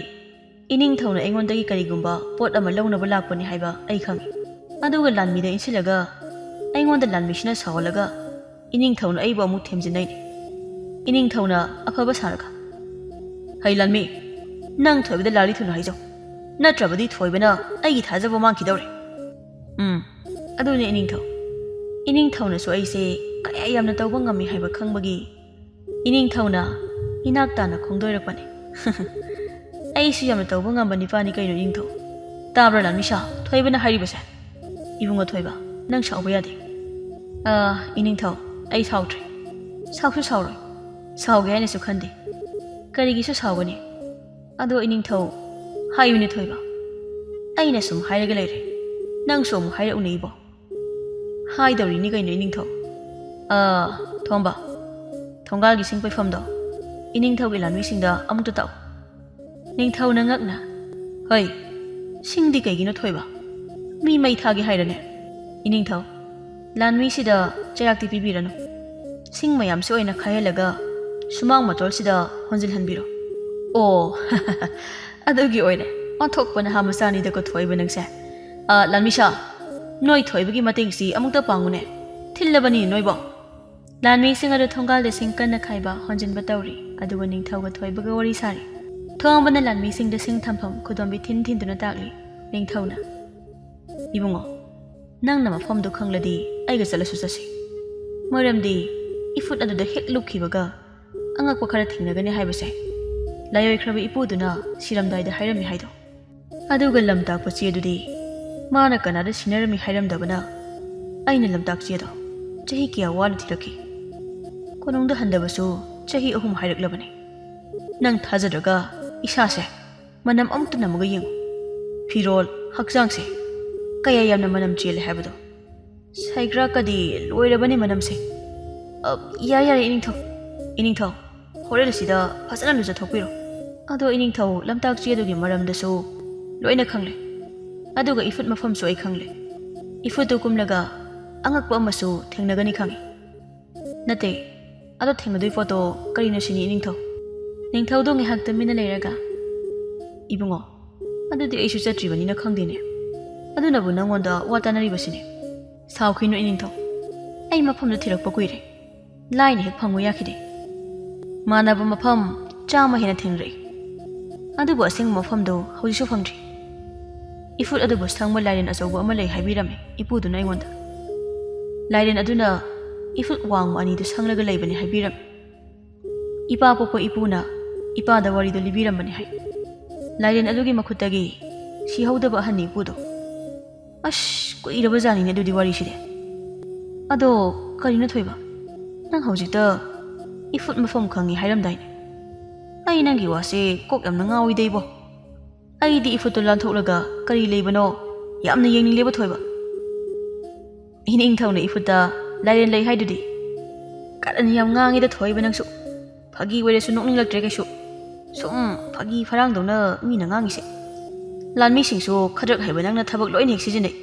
ꯏꯅꯤꯡꯊꯧꯅ ꯑꯩꯉꯣꯟꯗꯒꯤ ꯀꯔꯤꯒꯨꯝꯕ ꯄꯣꯠ ꯑꯃ ꯂꯧꯅꯕ ꯂꯥꯛꯄꯅꯤ ꯍꯥꯏꯕ ꯑꯩ ꯈꯪꯏ꯫ ꯑꯗꯨꯒ ꯂꯥꯟꯃꯤꯗ ꯏꯟꯁꯤꯜꯂꯒ ꯑꯩꯉꯣꯟꯗ ꯂꯥꯟꯃꯤꯁꯤꯅ ꯁꯥꯎꯍꯜꯂꯒ ꯏꯅꯤꯡꯊꯧꯅ ꯑꯩꯕꯨ ꯑꯃꯨꯛ ꯊꯦꯝꯖꯤꯟꯅꯩꯅꯤ꯫ ꯏꯅꯤꯡꯊꯧꯅ ꯑꯐꯕ ꯁꯥꯔꯒ꯫" "ꯍꯩ ꯂꯥꯟꯃꯤ, ꯅꯪ ꯊꯣꯏꯕꯗ ꯂꯥꯜꯂꯤ ꯊꯨꯅ ꯍꯥꯏꯖꯧ, ꯅꯠꯇ꯭ꯔꯕꯗꯤ ꯊꯣꯏꯕꯅ ꯑꯩꯒꯤ ꯊꯥꯖꯕ ꯃꯥꯡꯈꯤꯗꯧꯔꯦ꯫" "ꯎꯝ, ꯑꯗꯨꯅꯦ ꯏꯅꯤꯡꯊꯧ꯫ ꯏꯅꯤꯡꯊꯧꯅꯁꯨ ꯑꯩꯁꯦ ꯀꯌꯥ ꯌꯥꯝꯅ ꯇꯧꯕ ꯉꯝꯃꯤ ꯍꯥꯏꯕ ꯈꯪꯕꯒꯤ ꯏꯅꯤꯡꯊꯧꯅ ꯏꯅꯥꯛ ꯇꯥꯅ ꯈꯣꯡꯗꯣꯏꯔꯛꯄꯅꯤ꯫" "ꯑꯩꯁꯨ ꯌꯥꯝꯅ ꯇꯧꯕ ꯉꯝꯕ ꯅꯤꯄꯥꯅꯤ ꯀꯩꯅꯣ ꯏꯅꯤꯡꯊꯧ꯫ ꯇꯥꯕ꯭ꯔꯥ ꯂꯥꯟꯃꯤꯁꯥ, ꯊꯣꯏꯕꯅ ꯍꯥꯏꯔꯤꯕꯁꯦ?" "ꯏꯕꯨꯡꯉꯣ ꯊꯣꯏꯕ, ꯅꯪ ꯁꯥꯎꯕ ꯌꯥꯗꯦ꯫" "ꯑꯥ, ꯏꯅꯤꯡꯊꯧ, ꯑꯩ ꯁꯥꯎꯗ꯭ꯔꯦ꯫ ꯁꯥꯎꯁꯨ ꯁꯥꯎꯔꯣꯏ꯫ ꯁꯥꯎꯒꯦ ꯍꯥꯏꯅꯁꯨ ꯈꯟꯗꯦ꯫ ꯀꯔꯤꯒꯤꯁꯨ ꯁꯥꯎꯒꯅꯤ? ꯑꯗꯣ ꯏꯅꯤꯡꯊꯧ, ꯍꯥꯏꯌꯨꯅꯦ ꯊꯣꯏꯕ꯫ ꯑꯩꯅ ꯁꯨꯝ ꯍꯥꯏꯔꯒ ꯂꯩꯔꯦ, ꯅꯪꯁꯨ ꯑꯃꯨꯛ ꯍꯥꯏꯔꯛꯎꯅꯦ ꯏꯕꯣ꯫" ꯍꯥꯏꯗꯧꯔꯤꯅꯤ ꯀꯩꯅꯣ, ꯏꯅꯤꯡꯊꯧ꯫ ꯑꯥ, ꯊꯣꯝꯕ, ꯊꯣꯡꯒꯥꯜꯒꯤ ꯁꯤꯡ ꯄꯩꯐꯝꯗꯣ ꯏꯅꯤꯡꯊꯧꯒꯤ ꯂꯥꯟꯃꯤꯁꯤꯡꯗ ꯑꯃꯨꯛꯇ ꯇꯥꯛꯎ꯫ ꯅꯤꯡꯊꯧꯅ ꯉꯛꯅ, "ꯍꯩ, ꯁꯤꯡꯗꯤ ꯀꯩꯒꯤꯅꯣ ꯊꯣꯏꯕ? ꯃꯤ ꯃꯩ ꯊꯥꯒꯦ ꯍꯥꯏꯔꯅꯦ?" ꯏꯅꯤꯡꯊꯧ, ꯂꯥꯟꯃꯤꯁꯤꯗ ꯆꯩꯔꯥꯛꯇꯤ ꯄꯤꯕꯤꯔꯅꯨ꯫ ꯁꯤꯡ ꯃꯌꯥꯝꯁꯤ ꯑꯣꯏꯅ ꯈꯥꯏꯍꯜꯂꯒ ꯁꯨꯃꯥꯡ ꯃꯇꯣꯜꯁꯤꯗ ꯍꯣꯟꯖꯤꯜꯍꯟꯕꯤꯔꯣ꯫ ꯑꯣ, ꯑꯗꯨꯒꯤ ꯑꯣꯏꯔꯦ꯫ ꯑꯣꯟꯊꯣꯛꯄ ꯅꯍꯥ ꯃꯆꯥꯅꯤꯗꯀꯣ ꯊꯣꯏꯕ ꯅꯪꯁꯦ꯫ ꯑ, ꯂꯥꯟꯃꯤꯁꯥ, ꯅꯣꯏ ꯊꯣꯏꯕꯒꯤ ꯃꯇꯦꯡꯁꯤ ꯑꯃꯨꯛꯇ ꯄꯥꯡꯉꯨꯅꯦ꯫ ꯊꯤꯜꯂꯕꯅꯤ ꯅꯣꯏꯕꯣ꯫ ꯂꯥꯟꯃꯤꯁꯤꯡ ꯑꯗꯨ ꯊꯣꯡꯒꯥꯜꯗ ꯁꯤꯡ ꯀꯟꯅ ꯈꯥꯏꯕ ꯍꯣꯟꯖꯤꯟꯕ ꯇꯧꯔꯤ, ꯑꯗꯨꯒ ꯅꯤꯡꯊꯧꯒ ꯊꯣꯏꯕꯒ ꯋꯥꯔꯤ ꯁꯥꯔꯤ꯫ ꯊꯣꯡꯕꯅ ꯂꯥꯟꯃꯤꯁꯤꯡꯗ ꯁꯤꯡ ꯊꯝꯐꯝ ꯈꯨꯗꯣꯝꯕꯤ ꯊꯤꯟ ꯊꯤꯟꯗꯨꯅ ꯇꯥꯛꯂꯤ꯫ ꯅꯤꯡꯊꯧꯅ, "ꯏꯕꯨꯡꯉꯣ, ꯅꯪꯅ ꯃꯐꯝꯗꯨ ꯈꯪꯂꯗꯤ ꯑꯩꯒ ꯆꯠꯂꯁꯨ ꯆꯠꯁꯤ꯫ ꯃꯔꯝꯗꯤ ꯏꯐꯨꯠ ꯑꯗꯨꯗ ꯍꯦꯛ ꯂꯨꯞꯈꯤꯕꯒ ꯑꯉꯛꯄ ꯈꯔ ꯊꯦꯡꯅꯒꯅꯤ ꯍꯥꯏꯕꯁꯦ ꯂꯥꯏꯑꯣꯏꯈ꯭ꯔꯕ ꯏꯄꯨꯗꯨꯅ ꯁꯤꯔꯝꯗꯥꯏꯗ ꯍꯥꯏꯔꯝꯃꯤ ꯍꯥꯏꯗꯣ꯫ ꯑꯗꯨꯒ ꯂꯝ ꯇꯥꯛꯄ ꯆꯦ ꯑꯗꯨꯗꯤ ꯃꯥꯅ ꯀꯅꯥꯗ ꯁꯤꯟꯅꯔꯝꯃꯤ ꯍꯥꯏꯔꯝꯗꯕꯅ ꯑꯩꯅ ꯂꯝꯇꯥꯛ ꯆꯦꯗꯣ ꯆꯍꯤ ꯀꯌꯥ ꯋꯥꯅ ꯊꯤꯔꯛꯈꯤ꯫ ꯀꯣꯅꯨꯡꯗ ꯍꯟꯗꯕꯁꯨ ꯆꯍꯤ ꯑꯍꯨꯝ ꯍꯥꯏꯔꯛꯂꯕꯅꯤ꯫ ꯅꯪ ꯊꯥꯖꯗ꯭ꯔꯒ ꯏꯁꯥꯁꯦ ꯃꯅꯝ ꯑꯃꯨꯛꯇ ꯅꯝꯃꯒ ꯌꯦꯡꯉꯨ꯫ ꯐꯤꯔꯣꯜ, ꯍꯛꯆꯥꯡꯁꯦ ꯀꯌꯥ ꯌꯥꯝꯅ ꯃꯅꯝ ꯆꯦꯜꯂꯦ ꯍꯥꯏꯕꯗꯣ꯫ ꯁꯥꯏꯒ꯭ꯔꯥꯛꯀꯗꯤ ꯂꯣꯏꯔꯕꯅꯤ ꯃꯅꯝꯁꯦ꯫ ꯑ, ꯌꯥꯔꯦ, ꯌꯥꯔꯦ, ꯏꯅꯤꯡꯊꯧ, ꯏꯅꯤꯡꯊꯧ, ꯍꯣꯔꯦꯟ ꯑꯁꯤꯗ ꯐꯖꯅ ꯂꯨꯖꯊꯣꯛꯄꯤꯔꯣ꯫ ꯑꯗꯣ ꯏꯅꯤꯡꯊꯧ, ꯂꯝꯇꯥꯛ ꯆꯦ ꯑꯗꯨꯒꯤ ꯃꯔꯝꯗꯁꯨ ꯂꯣꯏꯅ ꯈꯪꯂꯦ, ꯑꯗꯨꯒ ꯏꯐꯨꯠ ꯃꯐꯝꯁꯨ ꯑꯩ ꯈꯪꯂꯦ꯫ ꯏꯐꯨꯠꯇꯨ ꯀꯨꯝꯂꯒ ꯑꯉꯛꯄ ꯑꯃꯁꯨ ꯊꯦꯡꯅꯒꯅꯤ ꯈꯪꯏ꯫ ꯅꯠꯇꯦ, ꯑꯗꯣ ꯊꯦꯡꯅꯗꯣꯏ ꯄꯣꯠꯇꯣ ꯀꯔꯤꯅꯣ ꯁꯤꯅꯤ ꯏꯅꯤꯡꯊꯧ?" ꯅꯤꯡꯊꯧꯗꯣ ꯉꯥꯏꯍꯥꯛ ꯇꯨꯃꯤꯟꯅ ꯂꯩꯔꯒ, "ꯏꯕꯨꯡꯉꯣ, ꯑꯗꯨꯗꯤ ꯑꯩꯁꯨ ꯆꯠꯇ꯭ꯔꯤꯕꯅꯤꯅ ꯈꯪꯗꯦꯅꯦ꯫ ꯑꯗꯨꯅꯕꯨ ꯅꯪꯉꯣꯟꯗ ꯋꯥ ꯇꯥꯅꯔꯤꯕꯁꯤꯅꯦ꯫ ꯁꯥꯎꯈꯤꯅꯨ ꯏꯅꯤꯡꯊꯧ, ꯑꯩ ꯃꯐꯝꯗꯨ ꯊꯤꯔꯛꯄ ꯀꯨꯏꯔꯦ, ꯂꯥꯏꯅ ꯍꯦꯛ ꯐꯪꯉꯨ ꯌꯥꯈꯤꯗꯦ꯫ ꯃꯥꯟꯅꯕ ꯃꯐꯝ ꯆꯥꯝꯃ ꯍꯦꯟꯅ ꯊꯦꯡꯅꯔꯛꯏ, ꯑꯗꯨꯕꯨ ꯑꯁꯦꯡꯕ ꯃꯐꯝꯗꯨ ꯍꯧꯖꯤꯛꯁꯨ ꯐꯪꯗ꯭ꯔꯤ꯫ ꯏꯐꯨꯠ ꯑꯗꯨꯕꯨ ꯁꯪꯕ ꯂꯥꯏꯔꯦꯟ ꯑꯆꯧꯕ ꯑꯃ ꯂꯩ ꯍꯥꯏꯕꯤꯔꯝꯃꯤ ꯏꯄꯨꯗꯨꯅ ꯑꯩꯉꯣꯟꯗ꯫ ꯂꯥꯏꯔꯦꯟ ꯑꯗꯨꯅ ꯏꯐꯨꯠ ꯋꯥꯡꯃ ꯑꯅꯤꯗꯨ ꯁꯪꯂꯒ ꯂꯩꯕꯅꯤ ꯍꯥꯏꯕꯤꯔꯝꯃꯤ꯫ ꯏꯄꯥ ꯄꯣꯛꯄ ꯏꯄꯨꯅ ꯏꯄꯥꯗ ꯋꯥꯔꯤꯗꯨ ꯂꯤꯕꯤꯔꯝꯕꯅꯤ ꯍꯥꯏ꯫ ꯂꯥꯏꯔꯦꯟ ꯑꯗꯨꯒꯤ ꯃꯈꯨꯠꯇꯒꯤ ꯁꯤꯍꯧꯗꯕ ꯑꯍꯟꯅꯤ ꯏꯄꯨꯗꯣ꯫ ꯑꯁ, ꯀꯨꯏꯔꯕ ꯖꯥꯠꯅꯤꯅꯦ ꯑꯗꯨꯗꯤ ꯋꯥꯔꯤꯁꯤꯗꯤ꯫ ꯑꯗꯣ ꯀꯔꯤꯅꯣ ꯊꯣꯏꯕ? ꯅꯪ ꯍꯧꯖꯤꯛꯇ ꯏꯐꯨꯠ ꯃꯐꯝ ꯈꯪꯉꯤ ꯍꯥꯏꯔꯝꯗꯥꯏꯅꯦ? ꯑꯩ ꯅꯪꯒꯤ ꯋꯥꯁꯦ ꯀꯣꯛ ꯌꯥꯝꯅ ꯉꯥꯎꯏꯗ ꯏꯕꯣ꯫ ꯑꯩꯗꯤ ꯏꯐꯨꯠꯇꯨ ꯂꯥꯟꯊꯣꯛꯂꯒ ꯀꯔꯤ ꯂꯩꯕꯅꯣ ꯌꯥꯝꯅ ꯌꯦꯡꯅꯤꯡꯂꯦꯕ ꯊꯣꯏꯕ꯫ ꯏꯅꯤꯡꯊꯧꯅ ꯏꯐꯨꯠꯇ ꯂꯥꯏꯔꯦꯟ ꯂꯩ ꯍꯥꯏꯗꯨꯗꯤ꯫ ꯀꯔꯟ ꯌꯥꯝ ꯉꯥꯡꯉꯤꯗ ꯊꯣꯏꯕ ꯅꯪꯁꯨ꯫ ꯐꯥꯒꯤ ꯑꯣꯏꯔꯁꯨ ꯅꯣꯛꯅꯤꯡꯂꯛꯇ꯭ꯔꯦ ꯀꯩꯁꯨ꯫ ꯁꯨꯝ ꯐꯥꯒꯤ ꯐꯔꯥꯡꯗꯧꯅ ꯃꯤꯅ ꯉꯥꯡꯉꯤꯁꯦ꯫ ꯂꯥꯟꯃꯤꯁꯤꯡꯁꯨ ꯈꯗ꯭ꯔꯛ ꯍꯩꯕ ꯅꯪꯅ ꯊꯕꯛ ꯂꯣꯏꯅ ꯍꯦꯛ ꯁꯤꯖꯤꯟꯅꯩ꯫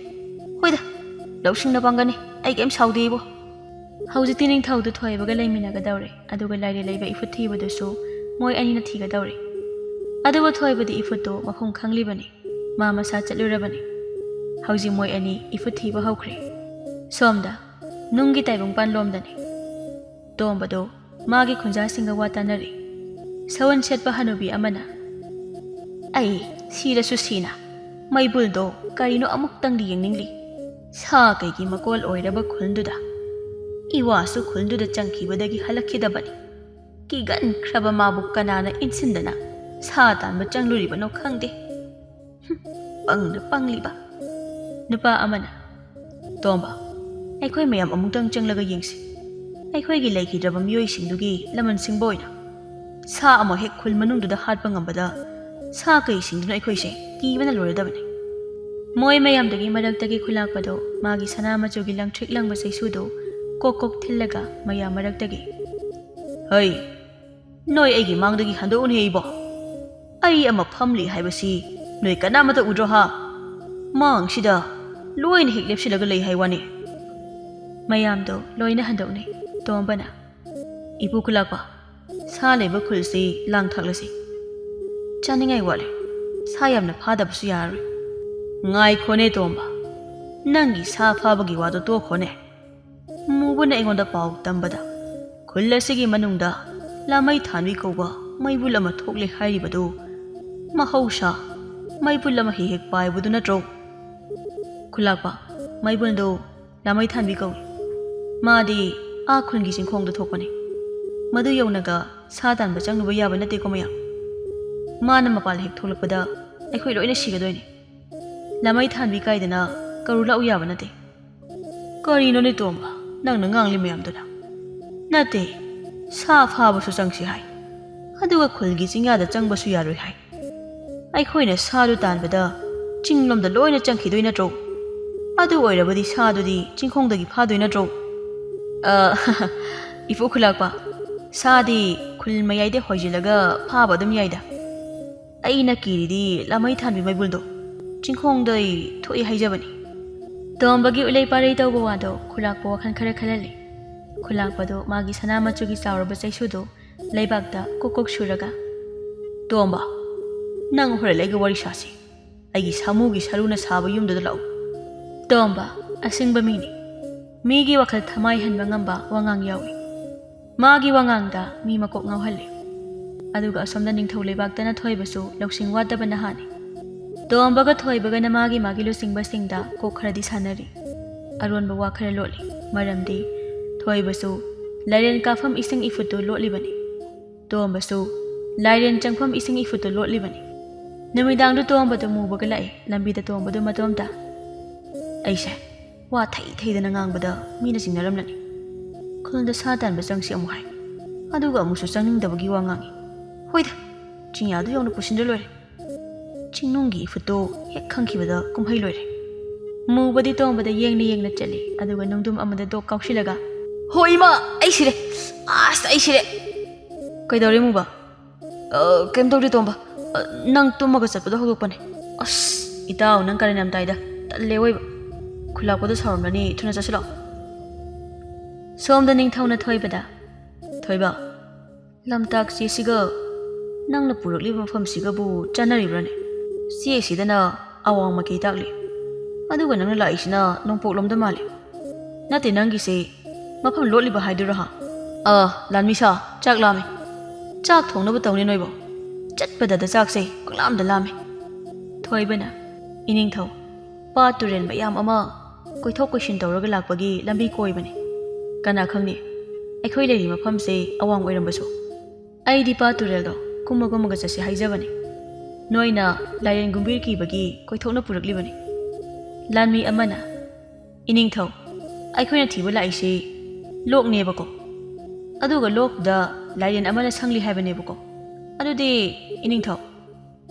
ꯍꯣꯏꯗ, ꯂꯧꯁꯤꯡꯅ ꯄꯥꯡꯒꯅꯤ, ꯑꯩ ꯀꯩꯝ ꯁꯥꯎꯗꯦ ꯏꯕꯣ꯫ ꯍꯧꯖꯤꯛꯇꯤ ꯅꯤꯡꯊꯧꯗꯨ ꯊꯣꯏꯕꯒ ꯂꯩꯃꯤꯟꯅꯒꯗꯧꯔꯦ, ꯑꯗꯨꯒ ꯂꯥꯏꯔꯦꯟ ꯂꯩꯕ ꯏꯐꯨꯠ ꯊꯤꯕꯗꯨꯁꯨ ꯃꯣꯏ ꯑꯅꯤꯅ ꯊꯤꯒꯗꯧꯔꯦ꯫ ꯑꯗꯨꯕꯨ ꯊꯣꯏꯕꯗꯤ ꯏꯐꯨꯠꯇꯣ ꯃꯐꯝ ꯈꯪꯂꯤꯕꯅꯤ, ꯃꯥ ꯃꯁꯥ ꯆꯠꯂꯨꯔꯕꯅꯤ꯫ ꯍꯧꯖꯤꯛ ꯃꯣꯏ ꯑꯅꯤ ꯏꯐꯨꯠ ꯊꯤꯕ ꯍꯧꯈ꯭ꯔꯦ꯫ ꯁꯣꯝꯗ ꯅꯨꯡꯒꯤ ꯇꯥꯏꯕꯪꯄꯥꯟ ꯂꯣꯝꯗꯅꯤ꯫ ꯇꯣꯝꯕꯗꯣ ꯃꯥꯒꯤ ꯈꯨꯟꯖꯥꯁꯤꯡꯒ ꯋꯥ ꯇꯥꯅꯔꯤ꯫ ꯁꯎꯟ ꯁꯦꯠꯄ ꯍꯅꯨꯕꯤ ꯑꯃꯅ, "ꯑꯩ ꯁꯤꯔꯁꯨ ꯁꯤꯅ ꯃꯩꯕꯨꯜꯗꯣ ꯀꯔꯤꯅꯣ ꯑꯃꯨꯛꯇꯪꯗꯤ ꯌꯦꯡꯅꯤꯡꯂꯤ꯫ ꯁꯥ ꯀꯩꯒꯤ ꯃꯀꯣꯜ ꯑꯣꯏꯔꯕ ꯈꯨꯜꯗꯨꯗ, ꯏꯋꯥꯁꯨ ꯈꯨꯜꯗꯨꯗ ꯆꯪꯈꯤꯕꯗꯒꯤ ꯍꯜꯂꯛꯈꯤꯗꯕꯅꯤ꯫ ꯀꯤꯒꯟꯈ꯭ꯔꯕ ꯃꯥꯕꯨ ꯀꯅꯥꯅ ꯏꯟꯁꯤꯟꯗꯅ ꯁꯥ ꯇꯥꯟꯕ ꯆꯪꯂꯨꯔꯤꯕꯅꯣ ꯈꯪꯗꯦ꯫ ꯍꯨꯝ, ꯄꯪꯅ ꯄꯪꯂꯤꯕ"꯫ ꯅꯨꯄꯥ ꯑꯃꯅ, "ꯇꯣꯝꯕ, ꯑꯩꯈꯣꯏ ꯃꯌꯥꯝ ꯑꯃꯨꯛꯇꯪ ꯆꯪꯂꯒ ꯌꯦꯡꯁꯤ꯫ ꯑꯩꯈꯣꯏꯒꯤ ꯂꯩꯈꯤꯗ꯭ꯔꯕ ꯃꯤꯑꯣꯏꯁꯤꯡꯗꯨꯒꯤ ꯂꯃꯟ ꯁꯤꯡꯕ ꯑꯣꯏꯅ꯫ ꯁꯥ ꯑꯃ ꯍꯦꯛ ꯈꯨꯜ ꯃꯅꯨꯡꯗꯨꯗ ꯍꯥꯠꯄ ꯉꯝꯕꯗ ꯁꯥ ꯀꯩꯁꯤꯡꯗꯨꯅ ꯑꯩꯈꯣꯏꯁꯦ ꯀꯤꯕꯅ ꯂꯣꯏꯔꯗꯕꯅꯤ"꯫ ꯃꯣꯏ ꯃꯌꯥꯝꯗꯨꯒꯤ ꯃꯔꯛꯇꯒꯤ ꯈꯨꯂꯥꯛꯄꯗꯣ ꯃꯥꯒꯤ ꯁꯅꯥ ꯃꯆꯨꯒꯤ ꯂꯪꯇ꯭ꯔꯤꯛ ꯂꯪꯕ ꯆꯩꯁꯨꯗꯨ ꯀꯣꯛ ꯀꯣꯛ ꯊꯤꯜꯂꯒ ꯃꯌꯥꯝ ꯃꯔꯛꯇꯒꯤ, "ꯍꯩ, ꯅꯣꯏ ꯑꯩꯒꯤ ꯃꯥꯡꯗꯒꯤ ꯍꯟꯗꯣꯛꯎꯅꯦ ꯏꯕꯣ꯫ ꯑꯩ ꯑꯃ ꯐꯝꯂꯤ ꯍꯥꯏꯕꯁꯤ ꯅꯣꯏ ꯀꯅꯥꯃꯠꯇ ꯎꯗ꯭ꯔꯣ ꯍꯥ? ꯃꯥꯡꯁꯤꯗ ꯂꯣꯏꯅ ꯍꯦꯛ ꯂꯦꯞꯁꯤꯜꯂꯒ ꯂꯩ ꯍꯥꯏ ꯋꯥꯅꯤ"꯫ ꯃꯌꯥꯝꯗꯣ ꯂꯣꯏꯅ ꯍꯟꯗꯣꯛꯅꯩ꯫ ꯇꯣꯝꯕꯅ, "ꯏꯄꯨ ꯈꯨꯂꯥꯛꯄ, ꯁꯥ ꯂꯩꯕ ꯈꯨꯜꯁꯤ ꯂꯥꯡ ꯊꯥꯛꯂꯁꯤ꯫ ꯆꯥꯅꯤꯡꯉꯥꯏ ꯋꯥꯠꯂꯤ꯫ ꯁꯥ ꯌꯥꯝꯅ ꯐꯥꯗꯕꯁꯨ ꯌꯥꯔꯔꯣꯏ"꯫ "ꯉꯥꯏꯈꯣꯅꯦ ꯇꯣꯝꯕ, ꯅꯪꯒꯤ ꯁꯥ ꯐꯥꯕꯒꯤ ꯋꯥꯗꯣ ꯇꯣꯛꯈꯣꯅꯦ꯫ ꯃꯨꯕꯅ ꯑꯩꯉꯣꯟꯗ ꯄꯥꯎ ꯇꯝꯕꯗ ꯈꯨꯜ ꯑꯁꯤꯒꯤ ꯃꯅꯨꯡꯗ ꯂꯥꯃꯩ ꯊꯥꯟꯕꯤ ꯀꯧꯕ ꯃꯩꯕꯨꯜ ꯑꯃ ꯊꯣꯛꯂꯦ ꯍꯥꯏꯔꯤꯕꯗꯨ ꯃꯍꯧꯁꯥ ꯃꯩꯕꯨꯜ ꯑꯃ ꯍꯦꯛ ꯍꯦꯛ ꯄꯥꯏꯕꯗꯨ ꯅꯠꯇ꯭ꯔꯣ?" ꯈꯨꯂꯥꯛꯄ, "ꯃꯩꯕꯨꯜꯗꯨ ꯂꯥꯃꯩ ꯊꯥꯟꯕꯤ ꯀꯧꯏ꯫ ꯃꯥꯗꯤ ꯑꯥ ꯈꯨꯟꯒꯤ ꯆꯤꯡꯈꯣꯡꯗ ꯊꯣꯛꯄꯅꯤ꯫ ꯃꯗꯨ ꯌꯧꯅꯒ ꯁꯥ ꯇꯥꯟꯕ ꯆꯪꯂꯨꯕ ꯌꯥꯕ ꯅꯠꯇꯦꯀꯣ ꯃꯌꯥꯝ꯫ ꯃꯥꯅ ꯃꯄꯥꯟ ꯍꯦꯛ ꯊꯣꯛꯂꯛꯄꯗ ꯑꯩꯈꯣꯏ ꯂꯣꯏꯅ ꯁꯤꯒꯗꯣꯏꯅꯤ꯫ ꯂꯥꯃꯩ ꯊꯥꯟꯕꯤ ꯀꯥꯏꯗꯅ ꯀꯔꯨ ꯂꯥꯛꯎ ꯌꯥꯕ ꯅꯠꯇꯦ"꯫ "ꯀꯔꯤꯅꯣꯅꯦ ꯇꯣꯝꯕ, ꯅꯪꯅ ꯉꯥꯡꯂꯤ ꯃꯌꯥꯝꯗꯨꯅ?" "ꯅꯠꯇꯦ, ꯁꯥ ꯐꯥꯕꯁꯨ ꯆꯪꯁꯤ ꯍꯥꯏ, ꯑꯗꯨꯒ ꯈꯨꯜꯒꯤ ꯆꯤꯡꯌꯥꯗ ꯆꯪꯕꯁꯨ ꯌꯥꯔꯣꯏ ꯍꯥꯏ꯫ ꯑꯩꯈꯣꯏꯅ ꯁꯥꯗꯨ ꯇꯥꯟꯕꯗ ꯆꯤꯡꯂꯣꯝꯗ ꯂꯣꯏꯅ ꯆꯪꯈꯤꯗꯣꯏ ꯅꯠꯇ꯭ꯔꯣ?" ꯑꯗꯨ ꯑꯣꯏꯔꯕꯗꯤ ꯁꯥꯗꯨꯗꯤ ꯆꯤꯡꯈꯣꯡꯗꯒꯤ ꯐꯥꯗꯣꯏ ꯅꯠꯇ꯭ꯔꯣ? ꯑ, ꯏꯄꯨ ꯈꯨꯂꯥꯛꯄ, ꯁꯥꯗꯤ ꯈꯨꯜ ꯃꯌꯥꯏꯗ ꯍꯣꯏꯖꯤꯜꯂꯒ ꯐꯥꯕ ꯑꯗꯨꯝ ꯌꯥꯏꯗ꯫ ꯑꯩꯅ ꯀꯤꯔꯤꯗꯤ ꯂꯥꯃꯩ ꯊꯥꯟꯕꯤ ꯃꯩꯕꯨꯜꯗꯣ ꯆꯤꯡꯈꯣꯡꯗꯩ ꯊꯣꯛꯏ ꯍꯥꯏꯖꯕꯅꯤ꯫ ꯇꯣꯝꯕꯒꯤ ꯎꯂꯩ ꯄꯥꯔꯩ ꯇꯧꯕ ꯋꯥꯗꯣ ꯈꯨꯂꯥꯛꯄ ꯋꯥꯈꯜ ꯈꯔ ꯈꯜꯍꯜꯂꯤ꯫ ꯈꯨꯂꯥꯛꯄꯗꯣ ꯃꯥꯒꯤ ꯁꯅꯥ ꯃꯆꯨꯒꯤ ꯆꯥꯎꯔꯕ ꯆꯩꯁꯨꯗꯣ ꯂꯩꯕꯥꯛꯇ ꯀꯣꯛ ꯀꯣꯛ ꯁꯨꯔꯒ, "ꯇꯣꯝꯕ, ꯅꯪ ꯍꯣꯔꯦꯟ ꯑꯩꯒ ꯋꯥꯔꯤ ꯁꯥꯁꯤ꯫ ꯑꯩꯒꯤ ꯁꯥꯃꯨꯒꯤ ꯁꯔꯨꯅ ꯁꯥꯕ ꯌꯨꯝꯗꯨꯗ ꯂꯥꯛꯎ꯫" ꯇꯣꯝꯕ ꯑꯁꯤꯡꯕ ꯃꯤꯅꯤ꯫ ꯃꯤꯒꯤ ꯋꯥꯈꯜ ꯊꯃꯥꯏ ꯍꯟꯕ ꯉꯝꯕ ꯋꯥꯉꯥꯡ ꯌꯥꯎꯏ꯫ ꯃꯥꯒꯤ ꯋꯥꯉꯥꯡꯗ ꯃꯤ ꯃꯀꯣꯛ ꯉꯥꯎꯍꯜꯂꯤ꯫ ꯑꯗꯨꯒ ꯑꯁꯣꯝꯗ ꯅꯤꯡꯊꯧ ꯂꯩꯕꯥꯛꯇꯅ ꯊꯣꯏꯕꯁꯨ ꯂꯧꯁꯤꯡ ꯋꯥꯠꯇꯕ ꯅꯍꯥꯅꯤ꯫ ꯇꯣꯝꯕꯒ ꯊꯣꯏꯕꯒꯅ ꯃꯥꯒꯤ ꯃꯥꯒꯤ ꯂꯨꯆꯤꯡꯕꯁꯤꯡꯗ ꯀꯣꯛ ꯈꯔꯗꯤ ꯁꯥꯟꯅꯔꯤ꯫ ꯑꯔꯣꯟꯕ ꯋꯥ ꯈꯔ ꯂꯣꯠꯂꯤ꯫ ꯃꯔꯝꯗꯤ ꯊꯣꯏꯕꯁꯨ ꯂꯥꯏꯔꯦꯟ ꯀꯥꯐꯝ ꯏꯁꯤꯡ ꯏꯐꯨꯠꯇꯨ ꯂꯣꯠꯂꯤꯕꯅꯤ꯫ ꯇꯣꯝꯕꯁꯨ ꯂꯥꯏꯔꯦꯟ ꯆꯪꯐꯝ ꯏꯁꯤꯡ ꯏꯐꯨꯠꯇꯨ ꯂꯣꯠꯂꯤꯕꯅꯤ꯫ ꯅꯨꯃꯤꯗꯥꯡꯗꯨ ꯇꯣꯝꯕꯗꯨ ꯃꯨꯕꯒ ꯂꯥꯛꯏ꯫ ꯂꯝꯕꯤꯗ ꯇꯣꯝꯕꯗꯨ ꯃꯇꯣꯝꯇ, ꯑꯩꯁꯦ ꯋꯥ ꯊꯩ ꯊꯩꯗꯅ ꯉꯥꯡꯕꯗ ꯃꯤꯅ ꯆꯤꯡꯅꯔꯝꯂꯅꯤ꯫ ꯈꯨꯜꯗ ꯁꯥ ꯇꯥꯟꯕ ꯆꯪꯁꯤ ꯑꯃꯨꯛ ꯍꯥꯏ, ꯑꯗꯨꯒ ꯑꯃꯨꯛꯁꯨ ꯆꯪꯅꯤꯡꯗꯕꯒꯤ ꯋꯥ ꯉꯥꯡꯏ꯫ ꯍꯣꯏꯗ, ꯆꯤꯡꯌꯥꯗꯨ ꯌꯧꯅ ꯄꯨꯁꯤꯟꯗ ꯂꯣꯏꯔꯦ꯫ ꯆꯤꯡꯅꯨꯡꯒꯤ ꯏꯐꯨꯠꯇꯣ ꯍꯦꯛ ꯈꯪꯈꯤꯕꯗ ꯀꯨꯝꯍꯩ ꯂꯣꯏꯔꯦ꯫ ꯃꯨꯕꯗꯤ ꯇꯣꯝꯕꯗ ꯌꯦꯡꯅ ꯌꯦꯡꯅ ꯆꯠꯂꯤ, ꯑꯗꯨꯒ ꯅꯨꯡꯗꯨꯝ ꯑꯃꯗ ꯗꯣꯛ ꯀꯥꯎꯁꯤꯜꯂꯒ, "ꯍꯣ ꯏꯃꯥ, ꯑꯩ ꯁꯤꯔꯦ꯫ ꯑꯁ, ꯑꯩ ꯁꯤꯔꯦ!" "ꯀꯩꯗꯧꯔꯦ ꯃꯨꯕ?" "ꯑ, ꯀꯩꯝ ꯇꯧꯗꯦ ꯇꯣꯝꯕ꯫ ꯑ, ꯅꯪ ꯇꯨꯝꯃꯒ ꯆꯠꯄꯗꯣ ꯍꯧꯗꯣꯛꯄꯅꯦ꯫" "ꯑꯁ, ꯏꯇꯥꯎ, ꯅꯪ ꯀꯔꯟ ꯌꯥꯝ ꯇꯥꯏꯗ꯫ ꯇꯜꯂꯦ ꯑꯣꯏꯕ꯫" ꯈꯨꯂꯥꯛꯄꯗꯣ ꯁꯥꯎꯔꯝꯂꯅꯤ, ꯊꯨꯅ ꯆꯠꯁꯤꯜꯂꯣ꯫ ꯁꯣꯝꯗ ꯅꯤꯡꯊꯧꯅ ꯊꯣꯏꯕꯗ, "ꯊꯣꯏꯕ, ꯂꯝꯇꯥꯛ ꯆꯦꯁꯤꯒ ꯅꯪꯅ ꯄꯨꯔꯛꯂꯤꯕ ꯃꯐꯝꯁꯤꯒꯕꯨ ꯆꯥꯟꯅꯔꯤꯕ꯭ꯔꯥꯅꯦ? ꯆꯦꯁꯤꯗꯅ ꯑꯋꯥꯡ ꯃꯥꯏꯀꯩ ꯇꯥꯛꯂꯤ, ꯑꯗꯨꯒ ꯅꯪꯅ ꯂꯥꯛꯏꯁꯤꯅ ꯅꯣꯡꯄꯣꯛꯂꯣꯝꯗ ꯃꯥꯜꯂꯤ꯫ ꯅꯠꯇꯦ, ꯅꯪꯒꯤꯁꯦ ꯃꯐꯝ ꯂꯣꯠꯂꯤꯕ ꯍꯥꯏꯗꯨꯔ ꯍꯥ?" "ꯑ, ꯂꯥꯟꯃꯤꯁꯥ, ꯆꯥꯛ ꯂꯥꯝꯃꯤ꯫ ꯆꯥꯛ ꯊꯣꯡꯅꯕ ꯇꯧꯅꯤ ꯅꯣꯏꯕꯣ꯫ ꯆꯠꯄꯗꯗ ꯆꯥꯛꯁꯦ ꯄꯪꯂꯥꯝꯗ ꯂꯥꯝꯃꯤ꯫" ꯊꯣꯏꯕꯅ, "ꯏꯅꯤꯡꯊꯧ, ꯄꯥꯠ ꯇꯨꯔꯦꯜ ꯃꯌꯥꯝ ꯑꯃ ꯀꯣꯏꯊꯣꯛ ꯀꯣꯏꯁꯤꯟ ꯇꯧꯔꯒ ꯂꯥꯛꯄꯒꯤ ꯂꯝꯕꯤ ꯀꯣꯏꯕꯅꯤ꯫ ꯀꯅꯥ ꯈꯪꯅꯤ, ꯑꯩꯈꯣꯏ ꯂꯩꯔꯤ ꯃꯐꯝꯁꯦ ꯑꯋꯥꯡ ꯑꯣꯏꯔꯝꯕꯁꯨ꯫ ꯑꯩꯗꯤ ꯄꯥꯠ ꯇꯨꯔꯦꯜꯗꯣ ꯀꯨꯝꯃ ꯀꯨꯝꯃꯒ ꯆꯠꯁꯤ ꯍꯥꯏꯖꯕꯅꯤ꯫ ꯅꯣꯏꯅ ꯂꯥꯏꯔꯦꯟ ꯒꯨꯝꯕꯤꯔ ꯀꯤꯕꯒꯤ ꯀꯣꯏꯊꯣꯛꯅ ꯄꯨꯔꯛꯂꯤꯕꯅꯤ꯫" ꯂꯥꯟꯃꯤ ꯑꯃꯅ, "ꯏꯅꯤꯡꯊꯧ, ꯑꯩꯈꯣꯏꯅ ꯊꯤꯕ ꯂꯥꯛꯏꯁꯤ ꯂꯣꯛꯅꯦꯕꯀꯣ꯫ ꯑꯗꯨꯒ ꯂꯣꯛꯇꯨꯗ ꯂꯥꯏꯔꯦꯟ ꯑꯃꯅ ꯁꯪꯂꯤ ꯍꯥꯏꯕꯅꯦꯕꯀꯣ꯫ ꯑꯗꯨꯗꯤ, ꯏꯅꯤꯡꯊꯧ,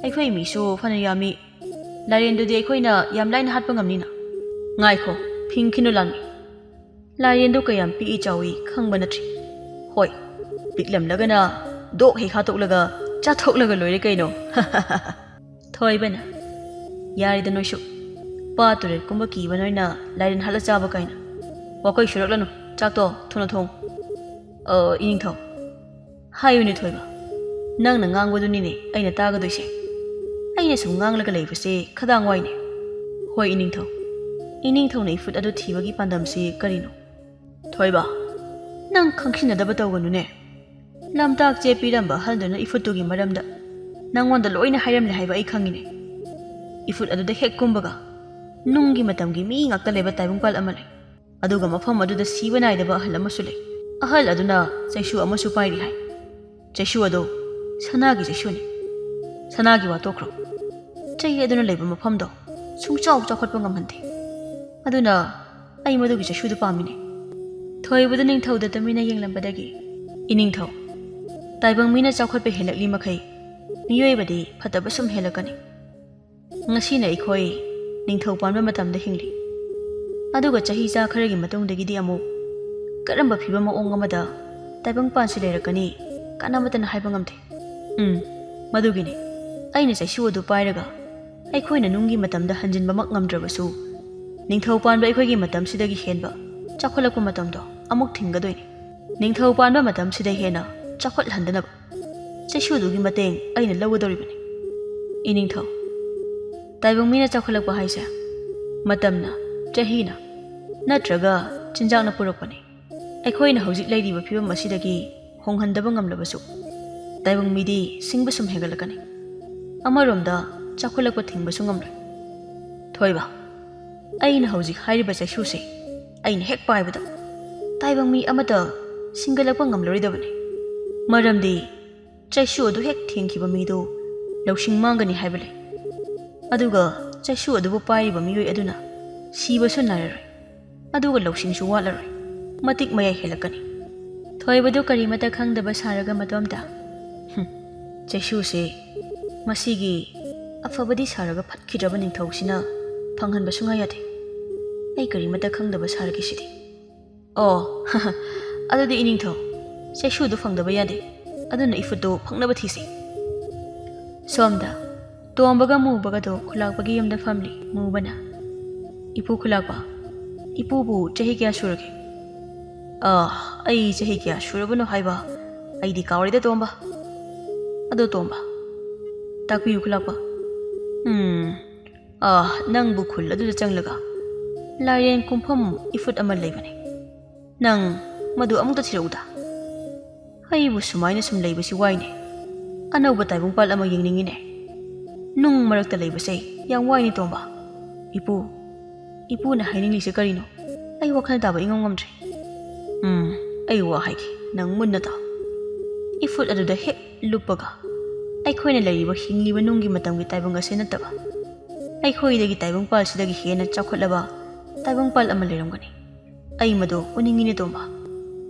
ꯑꯩꯈꯣꯏ ꯃꯤꯁꯨ ꯐꯅ ꯌꯥꯝꯃꯤ꯫ ꯂꯥꯏꯔꯦꯟꯗꯨꯗꯤ ꯑꯩꯈꯣꯏꯅ ꯌꯥꯝ ꯂꯥꯏꯅ ꯍꯥꯠꯄ ꯉꯝꯅꯤꯅ꯫" ꯉꯥꯏꯈꯣ, ꯐꯤꯡꯈꯤꯅꯨ ꯂꯥꯟꯃꯤ꯫ ꯂꯥꯏꯔꯦꯟꯗꯣ ꯀꯌꯥꯝ ꯄꯤꯛꯏ ꯆꯥꯎꯏ ꯈꯪꯕ ꯅꯠꯇ꯭ꯔꯤ꯫ ꯍꯣꯏ, ꯄꯤꯛꯂꯝꯂꯒꯅ ꯗꯣꯛ ꯍꯦꯛ ꯍꯥꯠꯇꯣꯛꯂꯒ ꯆꯥꯊꯣꯛꯂꯒ ꯂꯣꯏꯔꯦ ꯀꯩꯅꯣ꯫ ꯊꯣꯏꯕꯅ, "ꯌꯥꯔꯦꯗ ꯅꯣꯏꯁꯨ꯫ ꯄꯥꯠ ꯇꯨꯔꯦꯜꯒꯨꯝꯕ ꯀꯤꯕ ꯅꯣꯏꯅ ꯂꯥꯏꯔꯦꯟ ꯍꯥꯠꯂ ꯆꯥꯕ ꯀꯥꯏꯅ꯫ ꯋꯥꯀꯩ ꯁꯨꯔꯛꯂꯅꯨ, ꯆꯥꯛꯇꯣ ꯊꯨꯅ ꯊꯣꯡ꯫ ꯑ, ꯏꯅꯤꯡꯊꯧ꯫ ꯍꯥꯏꯌꯨꯅꯦ ꯊꯣꯏꯕ, ꯅꯪꯅ ꯉꯥꯡꯕꯗꯨꯅꯤꯅꯦ ꯑꯩꯅ ꯇꯥꯒꯗꯣꯏꯁꯦ꯫ ꯑꯩꯅ ꯁꯨꯝ ꯉꯥꯡꯂꯒ ꯂꯩꯕꯁꯦ ꯈꯗꯥꯡ ꯋꯥꯏꯅꯦ꯫ ꯍꯣꯏ ꯏꯅꯤꯡꯊꯧ, ꯏꯅꯤꯡꯊꯧꯅ ꯏꯐꯨꯠ ꯑꯗꯨ ꯊꯤꯕꯒꯤ ꯄꯥꯟꯗꯝꯁꯤ ꯀꯔꯤꯅꯣ?" ꯊꯣꯏꯕ, ꯅꯪ ꯈꯪꯁꯤꯟꯅꯗꯕ ꯇꯧꯒꯅꯨꯅꯦ꯫ ꯂꯝꯇꯥꯛ ꯆꯦ ꯄꯤꯔꯝꯕ ꯑꯍꯜꯗꯨꯅ ꯏꯐꯨꯠꯇꯨꯒꯤ ꯃꯔꯝꯗ ꯅꯪꯉꯣꯟꯗ ꯂꯣꯏꯅ ꯍꯥꯏꯔꯝꯂꯦ ꯍꯥꯏꯕ ꯑꯩ ꯈꯪꯉꯤꯅꯦ꯫ ꯏꯐꯨꯠ ꯑꯗꯨꯗ ꯍꯦꯛ ꯀꯨꯝꯕꯒ ꯅꯨꯡꯒꯤ ꯃꯇꯝꯒꯤ ꯃꯤ ꯉꯥꯛꯇ ꯂꯩꯕ ꯇꯥꯏꯕꯪꯄꯥꯜ ꯑꯃ ꯂꯩ꯫ ꯑꯗꯨꯒ ꯃꯐꯝ ꯑꯗꯨꯗ ꯁꯤꯕ ꯅꯥꯏꯗꯕ ꯑꯍꯜ ꯑꯃꯁꯨ ꯂꯩ꯫ ꯑꯍꯜ ꯑꯗꯨꯅ ꯆꯩꯁꯨ ꯑꯃꯁꯨ ꯄꯥꯏꯔꯤ ꯍꯥꯏ꯫ ꯆꯩꯁꯨ ꯑꯗꯣ ꯁꯅꯥꯒꯤ ꯆꯩꯁꯨꯅꯤ꯫ ꯁꯅꯥꯒꯤ ꯋꯥ ꯇꯣꯛꯈ꯭ꯔꯣ꯫ ꯆꯩ ꯑꯗꯨꯅ ꯂꯩꯕ ꯃꯐꯝꯗꯣ ꯁꯨꯡꯆꯥꯎ ꯆꯥꯎꯈꯠꯄ ꯉꯝꯍꯟꯗꯦ꯫ ꯑꯗꯨꯅ ꯑꯩ ꯃꯗꯨꯒꯤ ꯆꯩꯁꯨꯗꯨ ꯄꯥꯝꯃꯤꯅꯦ꯫ ꯊꯣꯏꯕꯗꯨ ꯅꯤꯡꯊꯧꯗ ꯇꯨꯃꯤꯟꯅ ꯌꯦꯡꯂꯝꯕꯗꯒꯤ, "ꯏꯅꯤꯡꯊꯧ, ꯇꯥꯏꯕꯪ ꯃꯤꯅ ꯆꯥꯎꯈꯠꯄ ꯍꯦꯜꯂꯛꯂꯤ ꯃꯈꯩ ꯃꯤꯑꯣꯏꯕꯗꯤ ꯐꯠꯇꯕ ꯁꯨꯝ ꯍꯦꯜꯂꯛꯀꯅꯤ꯫ ꯉꯁꯤꯅ ꯑꯩꯈꯣꯏ ꯅꯤꯡꯊꯧ ꯄꯥꯟꯕ ꯃꯇꯝꯗ ꯍꯤꯡꯂꯤ꯫ ꯑꯗꯨꯒ ꯆꯍꯤ ꯆꯥ ꯈꯔꯒꯤ ꯃꯇꯨꯡꯗꯒꯤꯗꯤ ꯑꯃꯨꯛ ꯀꯔꯝꯕ ꯐꯤꯕꯝ ꯃꯑꯣꯡ ꯑꯃꯗ ꯇꯥꯏꯕꯪꯄꯥꯟꯁꯤ ꯂꯩꯔꯛꯀꯅꯤ, ꯀꯅꯥꯃꯠꯇꯅ ꯍꯥꯏꯕ ꯉꯝꯗꯦ꯫ ꯎꯝ, ꯃꯗꯨꯒꯤꯅꯤ ꯑꯩꯅ ꯆꯩꯁꯨ ꯑꯗꯨ ꯄꯥꯏꯔꯒ ꯑꯩꯈꯣꯏꯅ ꯅꯨꯡꯒꯤ ꯃꯇꯝꯗ ꯍꯟꯖꯤꯟꯕꯃꯛ ꯉꯝꯗ꯭ꯔꯕꯁꯨ, ꯅꯤꯡꯊꯧ ꯄꯥꯟꯕ ꯑꯩꯈꯣꯏꯒꯤ ꯃꯇꯝꯁꯤꯗꯒꯤ ꯍꯦꯟꯕ ꯆꯥꯎꯈꯠꯂꯛꯄ ꯃꯇꯝꯗꯣ ꯑꯃꯨꯛ ꯊꯤꯡꯒꯗꯣꯏꯅꯤ꯫ ꯅꯤꯡꯊꯧ ꯄꯥꯟꯕ ꯃꯇꯝꯁꯤꯗ ꯍꯦꯟꯅ ꯆꯥꯎꯈꯠꯍꯟꯗꯅꯕ ꯆꯩꯁꯨꯗꯨꯒꯤ ꯃꯇꯦꯡ ꯑꯩꯅ ꯂꯧꯒꯗꯧꯔꯤꯕꯅꯤ꯫ ꯏꯅꯤꯡꯊꯧ, ꯇꯥꯏꯕꯪ ꯃꯤꯅ ꯆꯥꯎꯈꯠꯂꯛꯄ ꯍꯥꯏꯁꯦ ꯃꯇꯝꯅ, ꯆꯍꯤꯅ, ꯅꯠꯇ꯭ꯔꯒ ꯆꯤꯟꯖꯥꯛꯅ ꯄꯨꯔꯛꯄꯅꯤ꯫ ꯑꯩꯈꯣꯏꯅ ꯍꯧꯖꯤꯛ ꯂꯩꯔꯤꯕ ꯐꯤꯕꯝ ꯑꯁꯤꯗꯒꯤ ꯍꯣꯡꯍꯟꯗꯕ ꯉꯝꯂꯕꯁꯨ, ꯇꯥꯏꯕꯪ ꯃꯤꯗꯤ ꯁꯤꯡꯕ ꯁꯨꯝ ꯍꯦꯟꯒꯠꯂꯛꯀꯅꯤ꯫ ꯑꯃꯔꯣꯝꯗ ꯆꯥꯎꯈꯠꯂꯛꯄ ꯊꯤꯡꯕꯁꯨ ꯉꯝꯂꯣꯏ꯫ ꯊꯣꯏꯕ, ꯑꯩꯅ ꯍꯧꯖꯤꯛ ꯍꯥꯏꯔꯤꯕ ꯆꯩꯁꯨꯁꯦ ꯑꯩꯅ ꯍꯦꯛ ꯄꯥꯏꯕꯗ ꯇꯥꯏꯕꯪ ꯃꯤ ꯑꯃꯠꯇ ꯁꯤꯡꯒꯠꯂꯛꯄ ꯉꯝꯂꯔꯣꯏꯗꯕꯅꯤ꯫ ꯃꯔꯝꯗꯤ ꯆꯩꯁꯨ ꯑꯗꯨ ꯍꯦꯛ ꯊꯦꯡꯈꯤꯕ ꯃꯤꯗꯨ ꯂꯧꯁꯤꯡ ꯃꯥꯡꯒꯅꯤ ꯍꯥꯏꯕ ꯂꯩ꯫ ꯑꯗꯨꯒ ꯆꯩꯁꯨ ꯑꯗꯨꯕꯨ ꯄꯥꯏꯔꯤꯕ ꯃꯤꯑꯣꯏ ꯑꯗꯨꯅ ꯁꯤꯕꯁꯨ ꯅꯥꯏꯔꯔꯣꯏ꯫ ꯑꯗꯨꯒ ꯂꯧꯁꯤꯡꯁꯨ ꯋꯥꯠꯂꯔꯣꯏ꯫ ꯃꯇꯤꯛ ꯃꯌꯥꯏ ꯍꯦꯜꯂꯛꯀꯅꯤ꯫ ꯊꯣꯏꯕꯗꯨ ꯀꯔꯤꯃꯠꯇ ꯈꯪꯗꯕ ꯁꯥꯔꯒ ꯃꯇꯣꯝꯇ, "ꯍꯨꯝ, ꯆꯩꯁꯨꯁꯦ ꯃꯁꯤꯒꯤ ꯑꯐꯕꯗꯤ ꯁꯥꯔꯒ ꯐꯠꯈꯤꯗ꯭ꯔꯕ ꯅꯤꯡꯊꯧꯁꯤꯅ ꯐꯪꯍꯟꯕ ꯁꯨꯡꯌꯥ ꯌꯥꯗꯦ꯫ ꯑꯩ ꯀꯔꯤꯃꯠꯇ ꯈꯪꯗꯕ ꯁꯥꯔꯒꯦ ꯁꯤꯗꯤ꯫ ꯑꯣ, ꯑꯗꯨꯗꯤ ꯏꯅꯤꯡꯊꯧ, ꯆꯩꯁꯨꯗꯨ ꯐꯪꯗꯕ ꯌꯥꯗꯦ꯫ ꯑꯗꯨꯅ ꯏꯐꯨꯠꯇꯨ ꯐꯪꯅꯕ ꯊꯤꯁꯤ꯫ ꯁꯣꯝꯗ ꯇꯣꯝꯕꯒ ꯃꯨꯕꯒꯗꯣ ꯈꯨꯂꯥꯛꯄꯒꯤ ꯌꯨꯝꯗ ꯐꯝꯂꯤ꯫ ꯃꯨꯕꯅ, "ꯏꯄꯨ ꯈꯨꯂꯥꯛꯄ, ꯏꯄꯨꯕꯨ ꯆꯍꯤ ꯀꯌꯥ ꯁꯨꯔꯒꯦ?" "ꯑꯥ, ꯑꯩ ꯆꯍꯤ ꯀꯌꯥ ꯁꯨꯔꯕꯅꯣ ꯍꯥꯏꯕ ꯑꯩꯗꯤ ꯀꯥꯎꯔꯦꯗ ꯇꯣꯝꯕ꯫ ꯑꯗꯣ ꯇꯣꯝꯕ, ꯇꯥꯛꯄꯤꯌꯨ ꯈꯨꯂꯥꯛꯄ꯫ ꯎꯝ, ꯑꯥ, ꯅꯪꯕꯨ ꯈꯨꯜ ꯑꯗꯨꯗ ꯆꯪꯂꯒ ꯂꯥꯏꯔꯦꯟ ꯀꯨꯝꯐꯝ ꯏꯐꯨꯠ ꯑꯃ ꯂꯩꯕꯅꯤ꯫ ꯅꯪ ꯃꯗꯨ ꯑꯃꯨꯛꯇ ꯊꯤꯔꯛꯎꯗ꯫ ꯑꯩꯕꯨ ꯁꯨꯃꯥꯏꯅ ꯁꯨꯝ ꯂꯩꯕꯁꯤ ꯋꯥꯏꯅꯦ꯫ ꯑꯅꯧꯕ ꯇꯥꯏꯕꯪꯄꯥꯜ ꯑꯃ ꯌꯦꯡꯅꯤꯡꯉꯤꯅꯦ꯫ ꯅꯨꯡ ꯃꯔꯛꯇ ꯂꯩꯕꯁꯦ ꯌꯥꯝ ꯋꯥꯏꯅꯦ ꯇꯣꯝꯕ꯫ ꯏꯄꯨ, ꯏꯄꯨꯅ ꯍꯥꯏꯅꯤꯡꯂꯤꯁꯦ ꯀꯔꯤꯅꯣ? ꯑꯩ ꯋꯥꯈꯜ ꯇꯥꯕ ꯏꯉꯝ ꯉꯝꯗ꯭ꯔꯦ꯫ ꯎꯝ, ꯑꯩ ꯋꯥ ꯍꯥꯏꯒꯦ, ꯅꯪ ꯃꯨꯟꯅ ꯇꯥꯎ꯫ ꯏꯐꯨꯠ ꯑꯗꯨꯗ ꯍꯦꯛ ꯂꯨꯞꯄꯒ ꯑꯩꯈꯣꯏꯅ ꯂꯩꯔꯤꯕ ꯍꯤꯡꯂꯤꯕ ꯅꯨꯡꯒꯤ ꯃꯇꯝꯒꯤ ꯇꯥꯏꯕꯪ ꯑꯁꯦ ꯅꯠꯇꯕ, ꯑꯩꯈꯣꯏꯗꯒꯤ ꯇꯥꯏꯕꯪꯄꯥꯜꯁꯤꯗꯒꯤ ꯍꯦꯟꯅ ꯆꯥꯎꯈꯠꯂꯕ ꯇꯥꯏꯕꯪꯄꯥꯜ ꯑꯃ ꯂꯩꯔꯝꯒꯅꯤ꯫ ꯑꯩ ꯃꯗꯨ ꯎꯅꯤꯡꯉꯤꯅꯦ ꯇꯣꯝꯕ꯫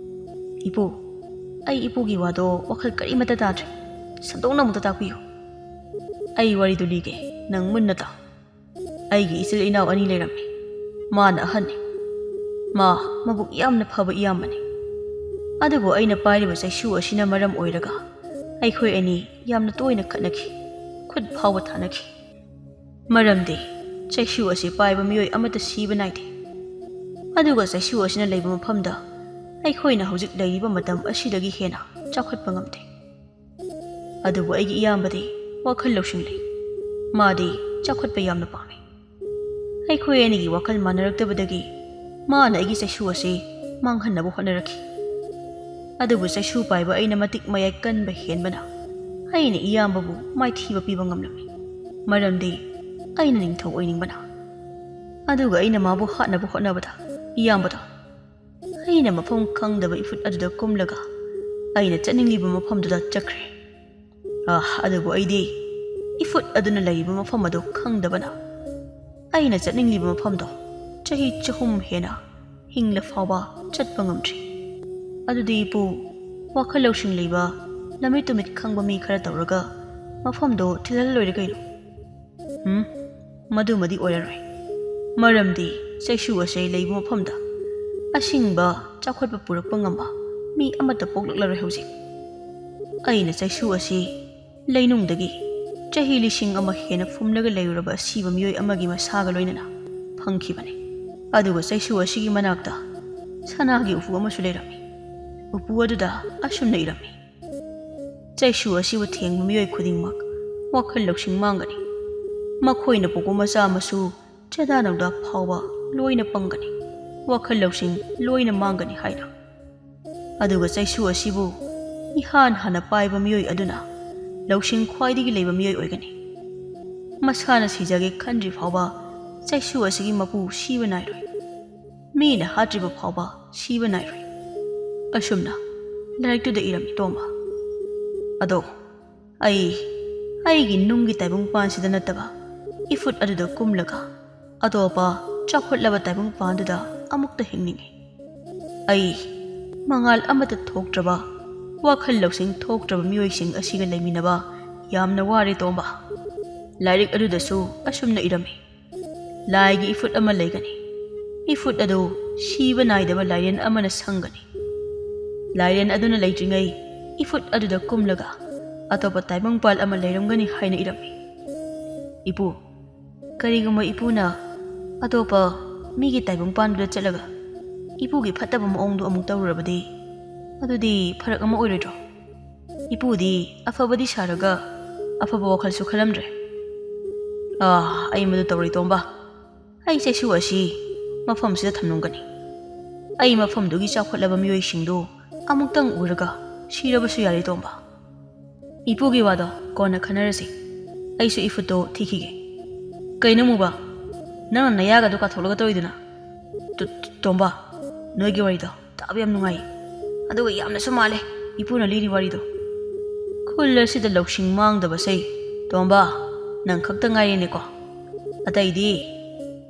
ꯏꯄꯨ, ꯑꯩ ꯏꯄꯨꯒꯤ ꯋꯥꯗꯣ ꯋꯥꯈꯜ ꯀꯔꯤꯃꯠꯇ ꯇꯥꯗ꯭ꯔꯦ꯫ ꯁꯟꯗꯣꯛꯅ ꯑꯃꯨꯛꯇ ꯇꯥꯛꯄꯤꯌꯨ꯫ ꯑꯩ ꯋꯥꯔꯤꯗꯨ ꯂꯤꯒꯦ, ꯅꯪ ꯃꯨꯟꯅ ꯇꯥꯎ꯫ ꯑꯩꯒꯤ ꯏꯆꯤꯜ ꯏꯅꯥꯎ ꯑꯅꯤ ꯂꯩꯔꯝꯃꯤ꯫ ꯃꯥꯅ ꯑꯍꯟꯅꯤ꯫ ꯃꯥ ꯃꯕꯨꯛ ꯌꯥꯝꯅ ꯐꯕ ꯏꯌꯥꯝꯕꯅꯤ꯫ ꯑꯗꯨꯕꯨ ꯑꯩꯅ ꯄꯥꯏꯔꯤꯕ ꯆꯩꯁꯨ ꯑꯁꯤꯅ ꯃꯔꯝ ꯑꯣꯏꯔꯒ ꯑꯩꯈꯣꯏ ꯑꯅꯤ ꯌꯥꯝꯅ ꯇꯣꯏꯅ ꯈꯠꯅꯈꯤ, ꯈꯨꯠ ꯐꯥꯎꯕ ꯊꯥꯅꯈꯤ꯫ ꯃꯔꯝꯗꯤ ꯆꯩꯁꯨ ꯑꯁꯤ ꯄꯥꯏꯕ ꯃꯤꯑꯣꯏ ꯑꯃꯠꯇ ꯁꯤꯕ ꯅꯥꯏꯗꯦ꯫ ꯑꯗꯨꯒ ꯆꯩꯁꯨ ꯑꯁꯤꯅ ꯂꯩꯕ ꯃꯐꯝꯗ ꯑꯩꯈꯣꯏꯅ ꯍꯧꯖꯤꯛ ꯂꯩꯔꯤꯕ ꯃꯇꯝ ꯑꯁꯤꯗꯒꯤ ꯍꯦꯟꯅ ꯆꯥꯎꯈꯠꯄ ꯉꯝꯗꯦ꯫ ꯑꯗꯨꯕꯨ ꯑꯩꯒꯤ ꯏꯌꯥꯝꯕꯗꯤ ꯋꯥꯈꯜ ꯂꯧꯁꯤꯡ ꯂꯩ꯫ ꯃꯥꯗꯤ ꯆꯥꯎꯈꯠꯄ ꯌꯥꯝꯅ ꯄꯥꯝꯃꯤ꯫ ꯑꯩꯈꯣꯏ ꯑꯅꯤꯒꯤ ꯋꯥꯈꯜ ꯃꯥꯟꯅꯔꯛꯇꯕꯗꯒꯤ ꯃꯥꯅ ꯑꯩꯒꯤ ꯆꯩꯁꯨ ꯑꯁꯤ ꯃꯥꯡꯍꯟꯅꯕ ꯍꯣꯠꯅꯔꯛꯈꯤ꯫ ꯑꯗꯨꯕꯨ ꯆꯩꯁꯨ ꯄꯥꯏꯕ ꯑꯩꯅ ꯃꯇꯤꯛ ꯃꯌꯥꯏ ꯀꯟꯕ ꯍꯦꯟꯕꯅ ꯑꯩꯅ ꯏꯌꯥꯝꯕꯕꯨ ꯃꯥꯏꯊꯤꯕ ꯄꯤꯕ ꯉꯝꯂꯝꯃꯤ꯫ ꯃꯔꯝꯗꯤ ꯑꯩꯅ ꯅꯤꯡꯊꯧ ꯑꯣꯏꯅꯤꯡꯕꯅ꯫ ꯑꯗꯨꯒ ꯑꯩꯅ ꯃꯥꯕꯨ ꯍꯥꯠꯅꯕ ꯍꯣꯠꯅꯕꯗ ꯏꯌꯥꯝꯕꯗꯣ ꯑꯩꯅ ꯃꯐꯝ ꯈꯪꯗꯕ ꯏꯐꯨꯠ ꯑꯗꯨꯗ ꯀꯨꯝꯂꯒ ꯑꯩꯅ ꯆꯠꯅꯤꯡꯂꯤꯕ ꯃꯐꯝꯗꯨꯗ ꯆꯠꯈ꯭ꯔꯦ꯫ ꯑꯥ, ꯑꯗꯨꯕꯨ ꯑꯩꯗꯤ ꯏꯐꯨꯠ ꯑꯗꯨꯅ ꯂꯩꯔꯤꯕ ꯃꯐꯝ ꯑꯗꯨ ꯈꯪꯗꯕꯅ ꯑꯩꯅ ꯆꯠꯅꯤꯡꯂꯤꯕ ꯃꯐꯝꯗꯣ ꯆꯍꯤ ꯆꯍꯨꯝ ꯍꯦꯟꯅ ꯍꯤꯡꯂ ꯐꯥꯎꯕ ꯆꯠꯄ ꯉꯝꯗ꯭ꯔꯤ꯫ ꯑꯗꯨꯗꯤ ꯏꯄꯨ, ꯋꯥꯈꯜ ꯂꯧꯁꯤꯡ ꯂꯩꯕ, ꯂꯝꯃꯤꯠ ꯇꯨꯃꯤꯠ ꯈꯪꯕ ꯃꯤ ꯈꯔ ꯇꯧꯔꯒ ꯃꯐꯝꯗꯣ ꯊꯤꯜꯍꯜꯂ ꯂꯣꯏꯔꯦ ꯀꯩꯅꯣ꯫ ꯎꯝ, ꯃꯗꯨꯃꯗꯤ ꯑꯣꯏꯔꯔꯣꯏ꯫ ꯃꯔꯝꯗꯤ ꯆꯩꯁꯨ ꯑꯁꯤ ꯂꯩꯕ ꯃꯐꯝꯗ ꯑꯁꯤꯡꯕ ꯆꯥꯎꯈꯠꯄ ꯄꯨꯔꯛꯄ ꯉꯝꯕ ꯃꯤ ꯑꯃꯠꯇ ꯄꯣꯛꯂꯛꯂꯔꯣꯏ ꯍꯧꯖꯤꯛ꯫ ꯑꯩꯅ ꯆꯩꯁꯨ ꯑꯁꯤ ꯂꯩꯅꯨꯡꯗꯒꯤ ꯆꯍꯤ ꯂꯤꯁꯤꯡ ꯑꯃ ꯍꯦꯟꯅ ꯐꯨꯝꯂꯒ ꯂꯩꯔꯨꯔꯕ ꯑꯁꯤꯕ ꯃꯤꯑꯣꯏ ꯑꯃꯒꯤ ꯃꯁꯥꯒ ꯂꯣꯏꯅꯅ ꯐꯪꯈꯤꯕꯅꯤ꯫ ꯑꯗꯨꯒ ꯆꯩꯁꯨ ꯑꯁꯤꯒꯤ ꯃꯅꯥꯛꯇ ꯁꯅꯥꯒꯤ ꯎꯄꯨ ꯑꯃꯁꯨ ꯂꯩꯔꯝꯃꯤ꯫ ꯎꯄꯨ ꯑꯗꯨꯗ ꯑꯁꯨꯝꯅ ꯏꯔꯝꯃꯤ: "ꯆꯩꯁꯨ ꯑꯁꯤꯕꯨ ꯊꯦꯡꯕ ꯃꯤꯑꯣꯏ ꯈꯨꯗꯤꯡꯃꯛ ꯋꯥꯈꯜ ꯂꯧꯁꯤꯡ ꯃꯥꯡꯒꯅꯤ꯫ ꯃꯈꯣꯏꯅ ꯄꯣꯛꯄ ꯃꯆꯥ ꯃꯁꯨ ꯆꯥꯗꯥ ꯅꯧꯗꯥ ꯐꯥꯎꯕ ꯂꯣꯏꯅ ꯄꯪꯒꯅꯤ, ꯋꯥꯈꯜ ꯂꯧꯁꯤꯡ ꯂꯣꯏꯅ ꯃꯥꯡꯒꯅꯤ" ꯍꯥꯏꯅ꯫ ꯑꯗꯨꯒ ꯆꯩꯁꯨ ꯑꯁꯤꯕꯨ ꯏꯍꯥꯟ ꯍꯥꯟꯅ ꯄꯥꯏꯕ ꯃꯤꯑꯣꯏ ꯑꯗꯨꯅ ꯂꯧꯁꯤꯡ ꯈ꯭ꯋꯥꯏꯗꯒꯤ ꯂꯩꯕ ꯃꯤꯑꯣꯏ ꯑꯣꯏꯒꯅꯤ꯫ ꯃꯁꯥꯅ ꯁꯤꯖꯒꯦ ꯈꯟꯗ꯭ꯔꯤ ꯐꯥꯎꯕ ꯆꯩꯁꯨ ꯑꯁꯤꯒꯤ ꯃꯄꯨ ꯁꯤꯕ ꯅꯥꯏꯔꯣꯏ꯫ ꯃꯤꯅ ꯍꯥꯠꯇ꯭ꯔꯤꯕ ꯐꯥꯎꯕ ꯁꯤꯕ ꯅꯥꯏꯔꯣꯏ꯫ ꯑꯁꯨꯝꯅ ꯂꯥꯏꯔꯤꯛꯇꯨꯗ ꯏꯔꯝꯃꯤ ꯇꯣꯝꯕ꯫ ꯑꯗꯣ ꯑꯩ ꯑꯩꯒꯤ ꯅꯨꯡꯒꯤ ꯇꯥꯏꯕꯪꯄꯥꯟꯁꯤꯗ ꯅꯠꯇꯕ ꯏꯐꯨꯠ ꯑꯗꯨꯗ ꯀꯨꯝꯂꯒ ꯑꯇꯣꯞꯄ ꯆꯥꯎꯈꯠꯂꯕ ꯇꯥꯏꯕꯪꯄꯥꯟꯗꯨꯗ ꯑꯃꯨꯛꯇ ꯍꯤꯡꯅꯤꯡꯏ꯫ ꯑꯩ ꯃꯉꯥꯜ ꯑꯃꯠꯇ ꯊꯣꯛꯇ꯭ꯔꯕ, ꯋꯥꯈꯜ ꯂꯧꯁꯤꯡ ꯊꯣꯛꯇ꯭ꯔꯕ ꯃꯤꯑꯣꯏꯁꯤꯡ ꯑꯁꯤꯒ ꯂꯩꯃꯤꯟꯅꯕ ꯌꯥꯝꯅ ꯋꯥꯔꯦ ꯇꯣꯝꯕ꯫ ꯂꯥꯏꯔꯤꯛ ꯑꯗꯨꯗꯁꯨ ꯑꯁꯨꯝꯅ ꯏꯔꯝꯃꯤ: "ꯂꯥꯏꯒꯤ ꯏꯐꯨꯠ ꯑꯃ ꯂꯩꯒꯅꯤ꯫ ꯏꯐꯨꯠ ꯑꯗꯨ ꯁꯤꯕ ꯅꯥꯏꯗꯕ ꯂꯥꯏꯔꯦꯟ ꯑꯃꯅ ꯁꯪꯒꯅꯤ꯫ ꯂꯥꯏꯔꯦꯟ ꯑꯗꯨꯅ ꯂꯩꯇ꯭ꯔꯤꯉꯩ ꯏꯐꯨꯠ ꯑꯗꯨꯗ ꯀꯨꯝꯂꯒ ꯑꯇꯣꯞꯄ ꯇꯥꯏꯕꯪꯄꯥꯜ ꯑꯃ ꯂꯩꯔꯝꯒꯅꯤ" ꯍꯥꯏꯅ ꯏꯔꯝꯃꯤ꯫ ꯏꯄꯨ, ꯀꯔꯤꯒꯨꯝꯕ ꯏꯄꯨꯅ ꯑꯇꯣꯞꯄ ꯃꯤꯒꯤ ꯇꯥꯏꯕꯪꯄꯥꯟꯗꯨꯗ ꯆꯠꯂꯒ ꯏꯄꯨꯒꯤ ꯐꯠꯇꯕ ꯃꯑꯣꯡꯗꯨ ꯑꯃꯨꯛ ꯇꯧꯔꯨꯔꯕꯗꯤ, ꯑꯗꯨꯗꯤ ꯐꯔꯛ ꯑꯃ ꯑꯣꯏꯔꯣꯏꯗ꯭ꯔꯣ? ꯏꯄꯨꯗꯤ ꯑꯐꯕꯗꯤ ꯁꯥꯔꯒ ꯑꯐꯕ ꯋꯥꯈꯜꯁꯨ ꯈꯜꯂꯝꯗ꯭ꯔꯦ꯫ ꯑꯥ, ꯑꯩ ꯃꯗꯨ ꯇꯧꯔꯣꯏ ꯇꯣꯝꯕ꯫ ꯑꯩ ꯆꯩꯁꯨ ꯑꯁꯤ ꯃꯐꯝꯁꯤꯗ ꯊꯝꯂꯝꯒꯅꯤ꯫ ꯑꯩ ꯃꯐꯝꯗꯨꯒꯤ ꯆꯥꯎꯈꯠꯂꯕ ꯃꯤꯑꯣꯏꯁꯤꯡꯗꯨ ꯑꯃꯨꯛꯇꯪ ꯎꯔꯒ ꯁꯤꯔꯕꯁꯨ ꯌꯥꯔꯦ ꯇꯣꯝꯕ꯫ ꯏꯄꯨꯒꯤ ꯋꯥꯗꯣ ꯀꯣꯟꯅ ꯈꯟꯅꯔꯁꯤ꯫ ꯑꯩꯁꯨ ꯏꯐꯨꯠꯇꯣ ꯊꯤꯈꯤꯒꯦ꯫ ꯀꯩꯅꯣ ꯃꯨꯕ? ꯅꯪꯅ ꯅꯌꯥꯒꯗꯣ ꯀꯥꯊꯣꯛꯂꯒ ꯇꯧꯔꯤꯗꯨꯅ? ꯇꯣ-, ꯇꯣ-, ꯇꯣꯝꯕ, ꯅꯣꯏꯒꯤ ꯋꯥꯔꯤꯗꯣ ꯇꯥꯕ ꯌꯥꯝ ꯅꯨꯡꯉꯥꯏ꯫ ꯑꯗꯨꯒ ꯌꯥꯝꯅꯁꯨ ꯃꯥꯜꯂꯦ ꯏꯄꯨꯅ ꯂꯤꯔꯤ ꯋꯥꯔꯤꯗꯣ꯫ ꯈꯨꯜ ꯑꯁꯤꯗ ꯂꯧꯁꯤꯡ ꯃꯥꯡꯗꯕꯁꯦ, ꯇꯣꯝꯕ, ꯅꯪ ꯈꯛꯇ ꯉꯥꯏꯔꯦꯅꯦꯀꯣ꯫ ꯑꯇꯩꯗꯤ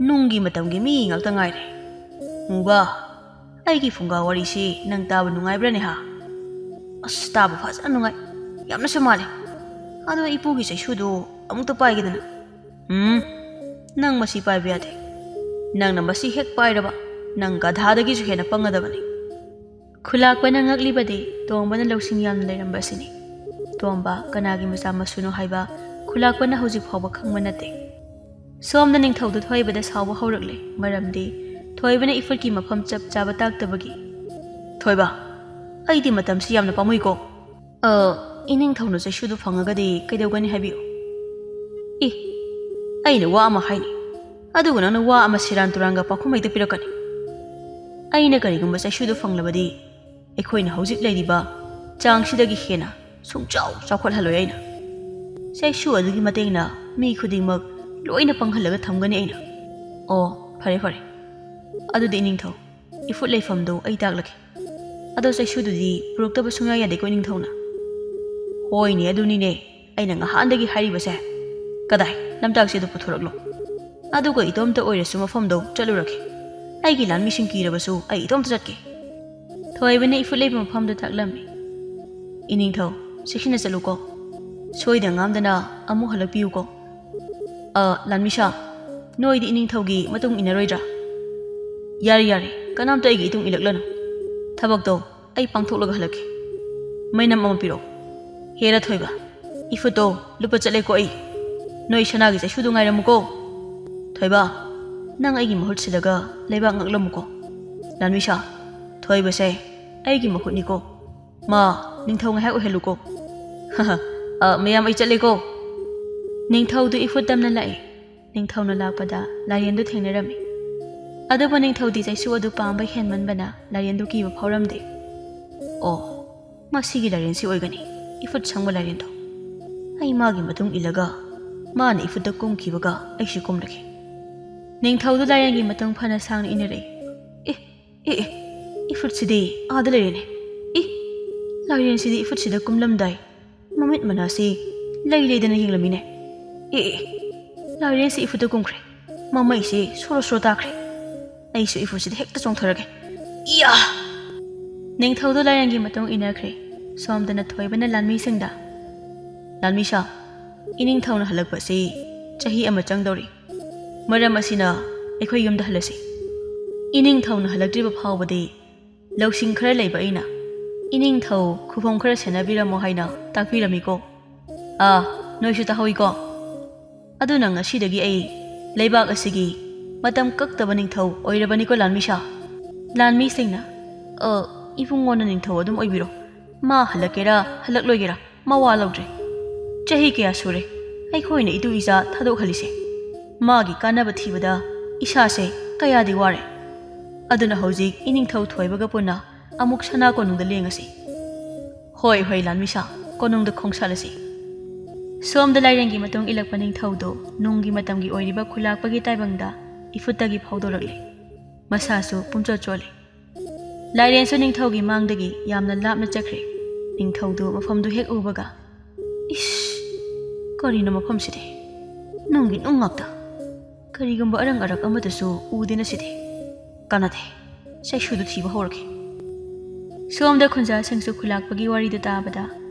ꯅꯨꯡꯒꯤ ꯃꯇꯝꯒꯤ ꯃꯤ ꯉꯥꯛꯇ ꯉꯥꯏꯔꯦ꯫ ꯃꯨꯕ, ꯑꯩꯒꯤ ꯐꯨꯡꯒꯥ ꯋꯥꯔꯤꯁꯤ ꯅꯪ ꯇꯥꯕ ꯅꯨꯡꯉꯥꯏꯕ꯭ꯔꯥꯅꯦ ꯍꯥ? ꯑꯁ, ꯇꯥꯕ ꯐꯖꯅ ꯅꯨꯡꯉꯥꯏ꯫ ꯌꯥꯝꯅꯁꯨ ꯃꯥꯜꯂꯦ꯫ ꯑꯗꯣ ꯏꯄꯨꯒꯤ ꯆꯩꯁꯨꯗꯣ ꯑꯃꯨꯛꯇ ꯄꯥꯏꯒꯦꯗꯅ꯫ ꯎꯝ, ꯅꯪ ꯃꯁꯤ ꯄꯥꯏꯕ ꯌꯥꯗꯦ꯫ "ꯅꯪꯅ ꯃꯁꯤ ꯍꯦꯛ ꯄꯥꯏꯔꯕ, ꯅꯪ ꯒꯙꯥꯗꯒꯤꯁꯨ ꯍꯦꯟꯅ ꯄꯪꯒꯗꯕꯅꯤ꯫" ꯈꯨꯂꯥꯛꯄꯅ ꯉꯛꯂꯤꯕꯗꯤ ꯇꯣꯝꯕꯅ ꯂꯧꯁꯤꯡ ꯌꯥꯝꯅ ꯂꯩꯔꯝꯕ ꯑꯁꯤꯅꯤ꯫ ꯇꯣꯝꯕ ꯀꯅꯥꯒꯤ ꯃꯆꯥ ꯃꯁꯨꯅꯣ ꯍꯥꯏꯕ ꯈꯨꯂꯥꯛꯄꯅ ꯍꯧꯖꯤꯛ ꯐꯥꯎꯕ ꯈꯪꯕ ꯅꯠꯇꯦ꯫ ꯁꯣꯝꯗ ꯅꯤꯡꯊꯧꯗꯨ ꯊꯣꯏꯕꯗ ꯁꯥꯎꯕ ꯍꯧꯔꯛꯂꯦ, ꯃꯔꯝꯗꯤ ꯊꯣꯏꯕꯅ ꯏꯐꯨꯠꯀꯤ ꯃꯐꯝ ꯆꯞ ꯆꯥꯕ ꯇꯥꯛꯇꯕꯒꯤ꯫ "ꯊꯣꯏꯕ, ꯑꯩꯗꯤ ꯃꯇꯝꯁꯤ ꯌꯥꯝꯅ ꯄꯥꯝꯃꯨꯏꯀꯣ꯫" "ꯑ, ꯏꯅꯤꯡꯊꯧꯅ ꯆꯩꯁꯨꯗꯨ ꯐꯪꯉꯒꯗꯤ ꯀꯩꯗꯧꯒꯅꯤ ꯍꯥꯏꯕꯤꯌꯨ?" "ꯏ, ꯑꯩꯅ ꯋꯥ ꯑꯃ ꯍꯥꯏꯅꯤ, ꯑꯗꯨꯒ ꯅꯪꯅ ꯋꯥ ꯑꯃ ꯁꯦꯔꯥꯟ ꯇꯨꯔꯥꯟꯒ ꯄꯥꯎꯈꯨꯝ ꯍꯦꯛꯇ ꯄꯤꯔꯛꯀꯅꯤ꯫ ꯑꯩꯅ ꯀꯔꯤꯒꯨꯝꯕ ꯆꯩꯁꯨꯗꯨ ꯐꯪꯂꯕꯗꯤ ꯑꯩꯈꯣꯏꯅ ꯍꯧꯖꯤꯛ ꯂꯩꯔꯤꯕ ꯆꯥꯡꯁꯤꯗꯒꯤ ꯍꯦꯟꯅ ꯁꯨꯡꯆꯥꯎ ꯆꯥꯎꯈꯠꯍꯜꯂꯣꯏ ꯑꯩꯅ꯫ ꯆꯩꯁꯨ ꯑꯗꯨꯒꯤ ꯃꯇꯦꯡꯅ ꯃꯤ ꯈꯨꯗꯤꯡꯃꯛ ꯂꯣꯏꯅ ꯄꯪꯍꯜꯂꯒ ꯊꯝꯒꯅꯤ ꯑꯩꯅ꯫" "ꯑꯣ, ꯐꯔꯦ ꯐꯔꯦ, ꯑꯗꯨꯗꯤ ꯏꯅꯤꯡꯊꯧ, ꯏꯐꯨꯠ ꯂꯩꯐꯝꯗꯨ ꯑꯩ ꯇꯥꯛꯂꯒꯦ꯫ ꯑꯗꯣ ꯆꯩꯁꯨꯗꯨꯗꯤ ꯄꯨꯔꯛꯇꯕ ꯁꯨꯡꯌꯥ ꯌꯥꯗꯦꯀꯣ ꯏꯅꯤꯡꯊꯧꯅ꯫" "ꯍꯣꯏꯅꯦ, ꯑꯗꯨꯅꯤꯅꯦ ꯑꯩꯅ ꯉꯍꯥꯟꯗꯒꯤ ꯍꯥꯏꯔꯤꯕꯁꯦ꯫ ꯀꯗꯥꯏ, ꯅꯝꯇꯥꯛꯁꯤ ꯑꯗꯨ ꯄꯨꯊꯣꯔꯛꯂꯣ꯫ ꯑꯗꯨꯒ ꯏꯇꯣꯝꯇ ꯑꯣꯏꯔꯁꯨ ꯃꯐꯝꯗꯣ ꯆꯠꯂꯨꯔꯒꯦ꯫ ꯑꯩꯒꯤ ꯂꯥꯟꯃꯤꯁꯤꯡ ꯀꯤꯔꯕꯁꯨ ꯑꯩ ꯏꯇꯣꯝꯇ ꯆꯠꯀꯦ꯫" ꯊꯣꯏꯕꯅ ꯏꯐꯨꯠ ꯂꯩꯕ ꯃꯐꯝꯗꯨ ꯇꯥꯛꯂꯝꯃꯤ꯫ "ꯏꯅꯤꯡꯊꯧ, ꯆꯦꯛꯁꯤꯟꯅ ꯆꯠꯂꯨꯀꯣ꯫ ꯁꯣꯏꯗ ꯉꯥꯝꯗꯅ ꯑꯃꯨꯛ ꯍꯜꯂꯛꯄꯤꯌꯨꯀꯣ꯫" "ꯑ, ꯂꯥꯟꯃꯤꯁꯥ, ꯅꯣꯏꯗꯤ ꯏꯅꯤꯡꯊꯧꯒꯤ ꯃꯇꯨꯡ ꯏꯟꯅꯔꯣꯏꯗ꯭ꯔꯥ?" "ꯌꯥꯔꯦ, ꯌꯥꯔꯦ, ꯀꯅꯥꯝꯇ ꯑꯩꯒꯤ ꯏꯇꯨꯡ ꯏꯜꯂꯛꯂꯅꯨ꯫ ꯊꯕꯛꯇꯣ ꯑꯩ ꯄꯥꯡꯊꯣꯛꯂꯒ ꯍꯜꯂꯛꯀꯦ꯫ ꯃꯩꯅꯝ ꯑꯃ ꯄꯤꯔꯛꯑꯣ꯫ ꯍꯦꯔꯥ ꯊꯣꯏꯕ, ꯏꯐꯨꯠꯇꯣ ꯂꯨꯞꯄ ꯆꯠꯂꯦꯀꯣ ꯑꯩ꯫ ꯅꯣꯏ ꯁꯅꯥꯒꯤ ꯆꯩꯁꯨꯗꯨ ꯉꯥꯏꯔꯝꯃꯨꯀꯣ꯫ ꯊꯣꯏꯕ, ꯅꯪ ꯑꯩꯒꯤ ꯃꯍꯨꯠ ꯁꯤꯜꯂꯒ ꯂꯩꯕꯥꯛ ꯉꯥꯛꯂꯝꯃꯨꯀꯣ꯫" "ꯂꯥꯟꯃꯤꯁꯥ, ꯊꯣꯏꯕꯁꯦ ꯑꯩꯒꯤ ꯃꯍꯨꯠꯅꯤꯀꯣ꯫ ꯃꯥ, ꯅꯤꯡꯊꯧ ꯉꯥꯏꯍꯥꯛ ꯑꯣꯏꯍꯜꯂꯨꯀꯣ꯫" "ꯑ, ꯃꯌꯥꯝ, ꯑꯩ ꯆꯠꯂꯦꯀꯣ꯫" ꯅꯤꯡꯊꯧꯗꯨ ꯏꯐꯨꯠ ꯇꯝꯅ ꯂꯥꯛꯏ꯫ ꯅꯤꯡꯊꯧꯅ ꯂꯥꯛꯄꯗ ꯂꯥꯏꯔꯦꯟꯗꯨ ꯊꯦꯡꯅꯔꯝꯃꯤ꯫ ꯑꯗꯨꯕꯨ ꯅꯤꯡꯊꯧꯗꯤ ꯆꯩꯁꯨ ꯑꯗꯨ ꯄꯥꯝꯕ ꯍꯦꯟꯃꯟꯕꯅ ꯂꯥꯏꯔꯦꯟꯗꯨ ꯀꯤꯕ ꯐꯥꯎꯔꯝꯗꯦ꯫ "ꯑꯣ, ꯃꯁꯤꯒꯤ ꯂꯥꯏꯔꯦꯟꯁꯤ ꯑꯣꯏꯒꯅꯤ, ꯏꯐꯨꯠ ꯁꯪꯕ ꯂꯥꯏꯔꯦꯟꯗꯣ꯫ ꯑꯩ ꯃꯥꯒꯤ ꯃꯇꯨꯡ ꯏꯜꯂꯒ ꯃꯥꯅ ꯏꯐꯨꯠꯇ ꯀꯨꯝꯈꯤꯕꯒ ꯑꯩꯁꯨ ꯀꯨꯝꯂꯒꯦ꯫" ꯅꯤꯡꯊꯧꯗꯨ ꯂꯥꯏꯔꯦꯟꯒꯤ ꯃꯇꯨꯡ ꯐꯅ ꯁꯥꯡꯅ ꯏꯟꯅꯔꯛꯏ꯫ "ꯑꯦ, ꯑꯦ, ꯑꯦ, ꯏꯐꯨꯠꯁꯤꯗꯤ ꯑꯥꯗ ꯂꯩꯔꯦꯅꯦ꯫ ꯏ, ꯂꯥꯏꯔꯦꯟꯁꯤꯗꯤ ꯏꯐꯨꯠꯁꯤꯗ ꯀꯨꯝꯂꯝꯗꯥꯏ ꯃꯃꯤꯠ ꯃꯅꯥꯁꯤ ꯂꯩ ꯂꯩꯗꯅ ꯌꯦꯡꯂꯝꯃꯤꯅꯦ꯫ ꯑꯦ, ꯑꯦ, ꯂꯥꯏꯔꯦꯟꯁꯤ ꯏꯐꯨꯠꯇ ꯀꯨꯝꯈ꯭ꯔꯦ꯫ ꯃꯃꯩꯁꯤ ꯁꯣꯔꯣ ꯁꯣꯔꯣ ꯇꯥꯈ꯭ꯔꯦ꯫ ꯑꯩꯁꯨ ꯏꯐꯨꯠꯁꯤꯗ ꯍꯦꯛꯇ ꯆꯣꯡꯊꯔꯒꯦ꯫ ꯏꯌꯥ!" ꯅꯤꯡꯊꯧꯗꯨ ꯂꯥꯏꯔꯦꯟꯒꯤ ꯃꯇꯨꯡ ꯏꯟꯅꯈ꯭ꯔꯦ꯫ ꯁꯣꯝꯗꯅ ꯊꯣꯏꯕꯅ ꯂꯥꯟꯃꯤꯁꯤꯡꯗ, "ꯂꯥꯟꯃꯤꯁꯥ, ꯏꯅꯤꯡꯊꯧꯅ ꯍꯜꯂꯛꯄꯁꯤ ꯆꯍꯤ ꯑꯃ ꯆꯪꯗꯧꯔꯤ꯫ ꯃꯔꯝ ꯑꯁꯤꯅ ꯑꯩꯈꯣꯏ ꯌꯨꯝꯗ ꯍꯜꯂꯁꯤ꯫ ꯏꯅꯤꯡꯊꯧꯅ ꯍꯜꯂꯛꯇ꯭ꯔꯤꯕ ꯐꯥꯎꯕꯗꯤ ꯂꯧꯁꯤꯡ ꯈꯔ ꯂꯩꯕ ꯑꯩꯅ, "ꯏꯅꯤꯡꯊꯧ, ꯈꯨꯐꯝ ꯈꯔ ꯁꯦꯟꯅꯕꯤꯔꯝꯃꯣ" ꯍꯥꯏꯅ ꯇꯥꯛꯄꯤꯔꯝꯃꯤꯀꯣ꯫ ꯑꯥ, ꯅꯣꯏꯁꯨ ꯇꯥꯍꯧꯏꯀꯣ꯫ ꯑꯗꯨꯅ ꯉꯁꯤꯗꯒꯤ ꯑꯩ ꯂꯩꯕꯥꯛ ꯑꯁꯤꯒꯤ ꯃꯇꯝ ꯀꯛꯇꯕ ꯅꯤꯡꯊꯧ ꯑꯣꯏꯔꯕꯅꯤꯀꯣ, ꯂꯥꯟꯃꯤꯁꯥ꯫ ꯂꯥꯟꯃꯤꯁꯤꯡꯅ, "ꯑ, ꯏꯕꯨꯡꯉꯣꯅ ꯅꯤꯡꯊꯧ ꯑꯗꯨꯝ ꯑꯣꯏꯕꯤꯔꯣ꯫ ꯃꯥ ꯍꯜꯂꯛꯀꯦꯔꯥ, ꯍꯜꯂꯛꯂꯣꯏꯒꯦꯔꯥ, ꯃꯋꯥ ꯂꯧꯗ꯭ꯔꯦ꯫ ꯆꯍꯤ ꯀꯌꯥ ꯁꯨꯔꯦ ꯑꯩꯈꯣꯏꯅ ꯏꯇꯨ ꯏꯆꯥ ꯊꯥꯗꯣꯛꯍꯜꯂꯤꯁꯦ? ꯃꯥꯒꯤ ꯀꯥꯟꯅꯕ ꯊꯤꯕꯗ ꯏꯁꯥꯁꯦ ꯀꯌꯥꯗꯤ ꯋꯥꯔꯦ꯫ ꯑꯗꯨꯅ ꯍꯧꯖꯤꯛ ꯏꯅꯤꯡꯊꯧ ꯊꯣꯏꯕꯒ ꯄꯨꯟꯅ ꯑꯃꯨꯛ ꯁꯅꯥ ꯀꯣꯅꯨꯡꯗ ꯂꯦꯡꯉꯁꯤ꯫" "ꯍꯣꯏ, ꯍꯣꯏ, ꯂꯥꯟꯃꯤꯁꯥ, ꯀꯣꯅꯨꯡꯗ ꯈꯣꯡꯁꯥꯠꯂꯁꯤ꯫" ꯁꯣꯝꯗ ꯂꯥꯏꯔꯦꯟꯒꯤ ꯃꯇꯨꯡ ꯏꯜꯂꯛꯄ ꯅꯤꯡꯊꯧꯗꯨ ꯅꯨꯡꯒꯤ ꯃꯇꯝꯒꯤ ꯑꯣꯏꯔꯤꯕ ꯈꯨꯂꯥꯛꯄꯒꯤ ꯇꯥꯏꯕꯪꯗ ꯏꯐꯨꯠꯇꯒꯤ ꯐꯥꯎꯗꯣꯔꯛꯂꯦ꯫ ꯃꯁꯥꯁꯨ ꯄꯨꯝꯆꯣꯠ ꯆꯣꯠꯂꯦ꯫ ꯂꯥꯏꯔꯦꯟꯁꯨ ꯅꯤꯡꯊꯧꯒꯤ ꯃꯥꯡꯗꯒꯤ ꯌꯥꯝꯅ ꯂꯥꯞꯅ ꯆꯠꯈ꯭ꯔꯦ꯫ ꯅꯤꯡꯊꯧꯗꯨ ꯃꯐꯝꯗꯨ ꯍꯦꯛ ꯎꯕꯒ, "ꯏꯁ, ꯀꯔꯤꯅꯣ ꯃꯐꯝꯁꯤꯗꯤ? ꯅꯨꯡꯒꯤ ꯅꯨꯡ ꯉꯥꯛꯇ꯫ ꯀꯔꯤꯒꯨꯝꯕ ꯑꯔꯪ ꯑꯔꯛ ꯑꯃꯠꯇꯁꯨ ꯎꯗꯦꯅ ꯁꯤꯗꯤ꯫ ꯀꯥꯟꯅꯗꯦ꯫ ꯆꯩꯁꯨꯗꯨ ꯊꯤꯕ ꯍꯧꯔꯒꯦ꯫" ꯁꯣꯝꯗ ꯈꯨꯟꯖꯥꯁꯤꯡꯁꯨ ꯈꯨꯂꯥꯛꯄꯒꯤ ꯋꯥꯔꯤꯗꯨ ꯇꯥꯕꯗ,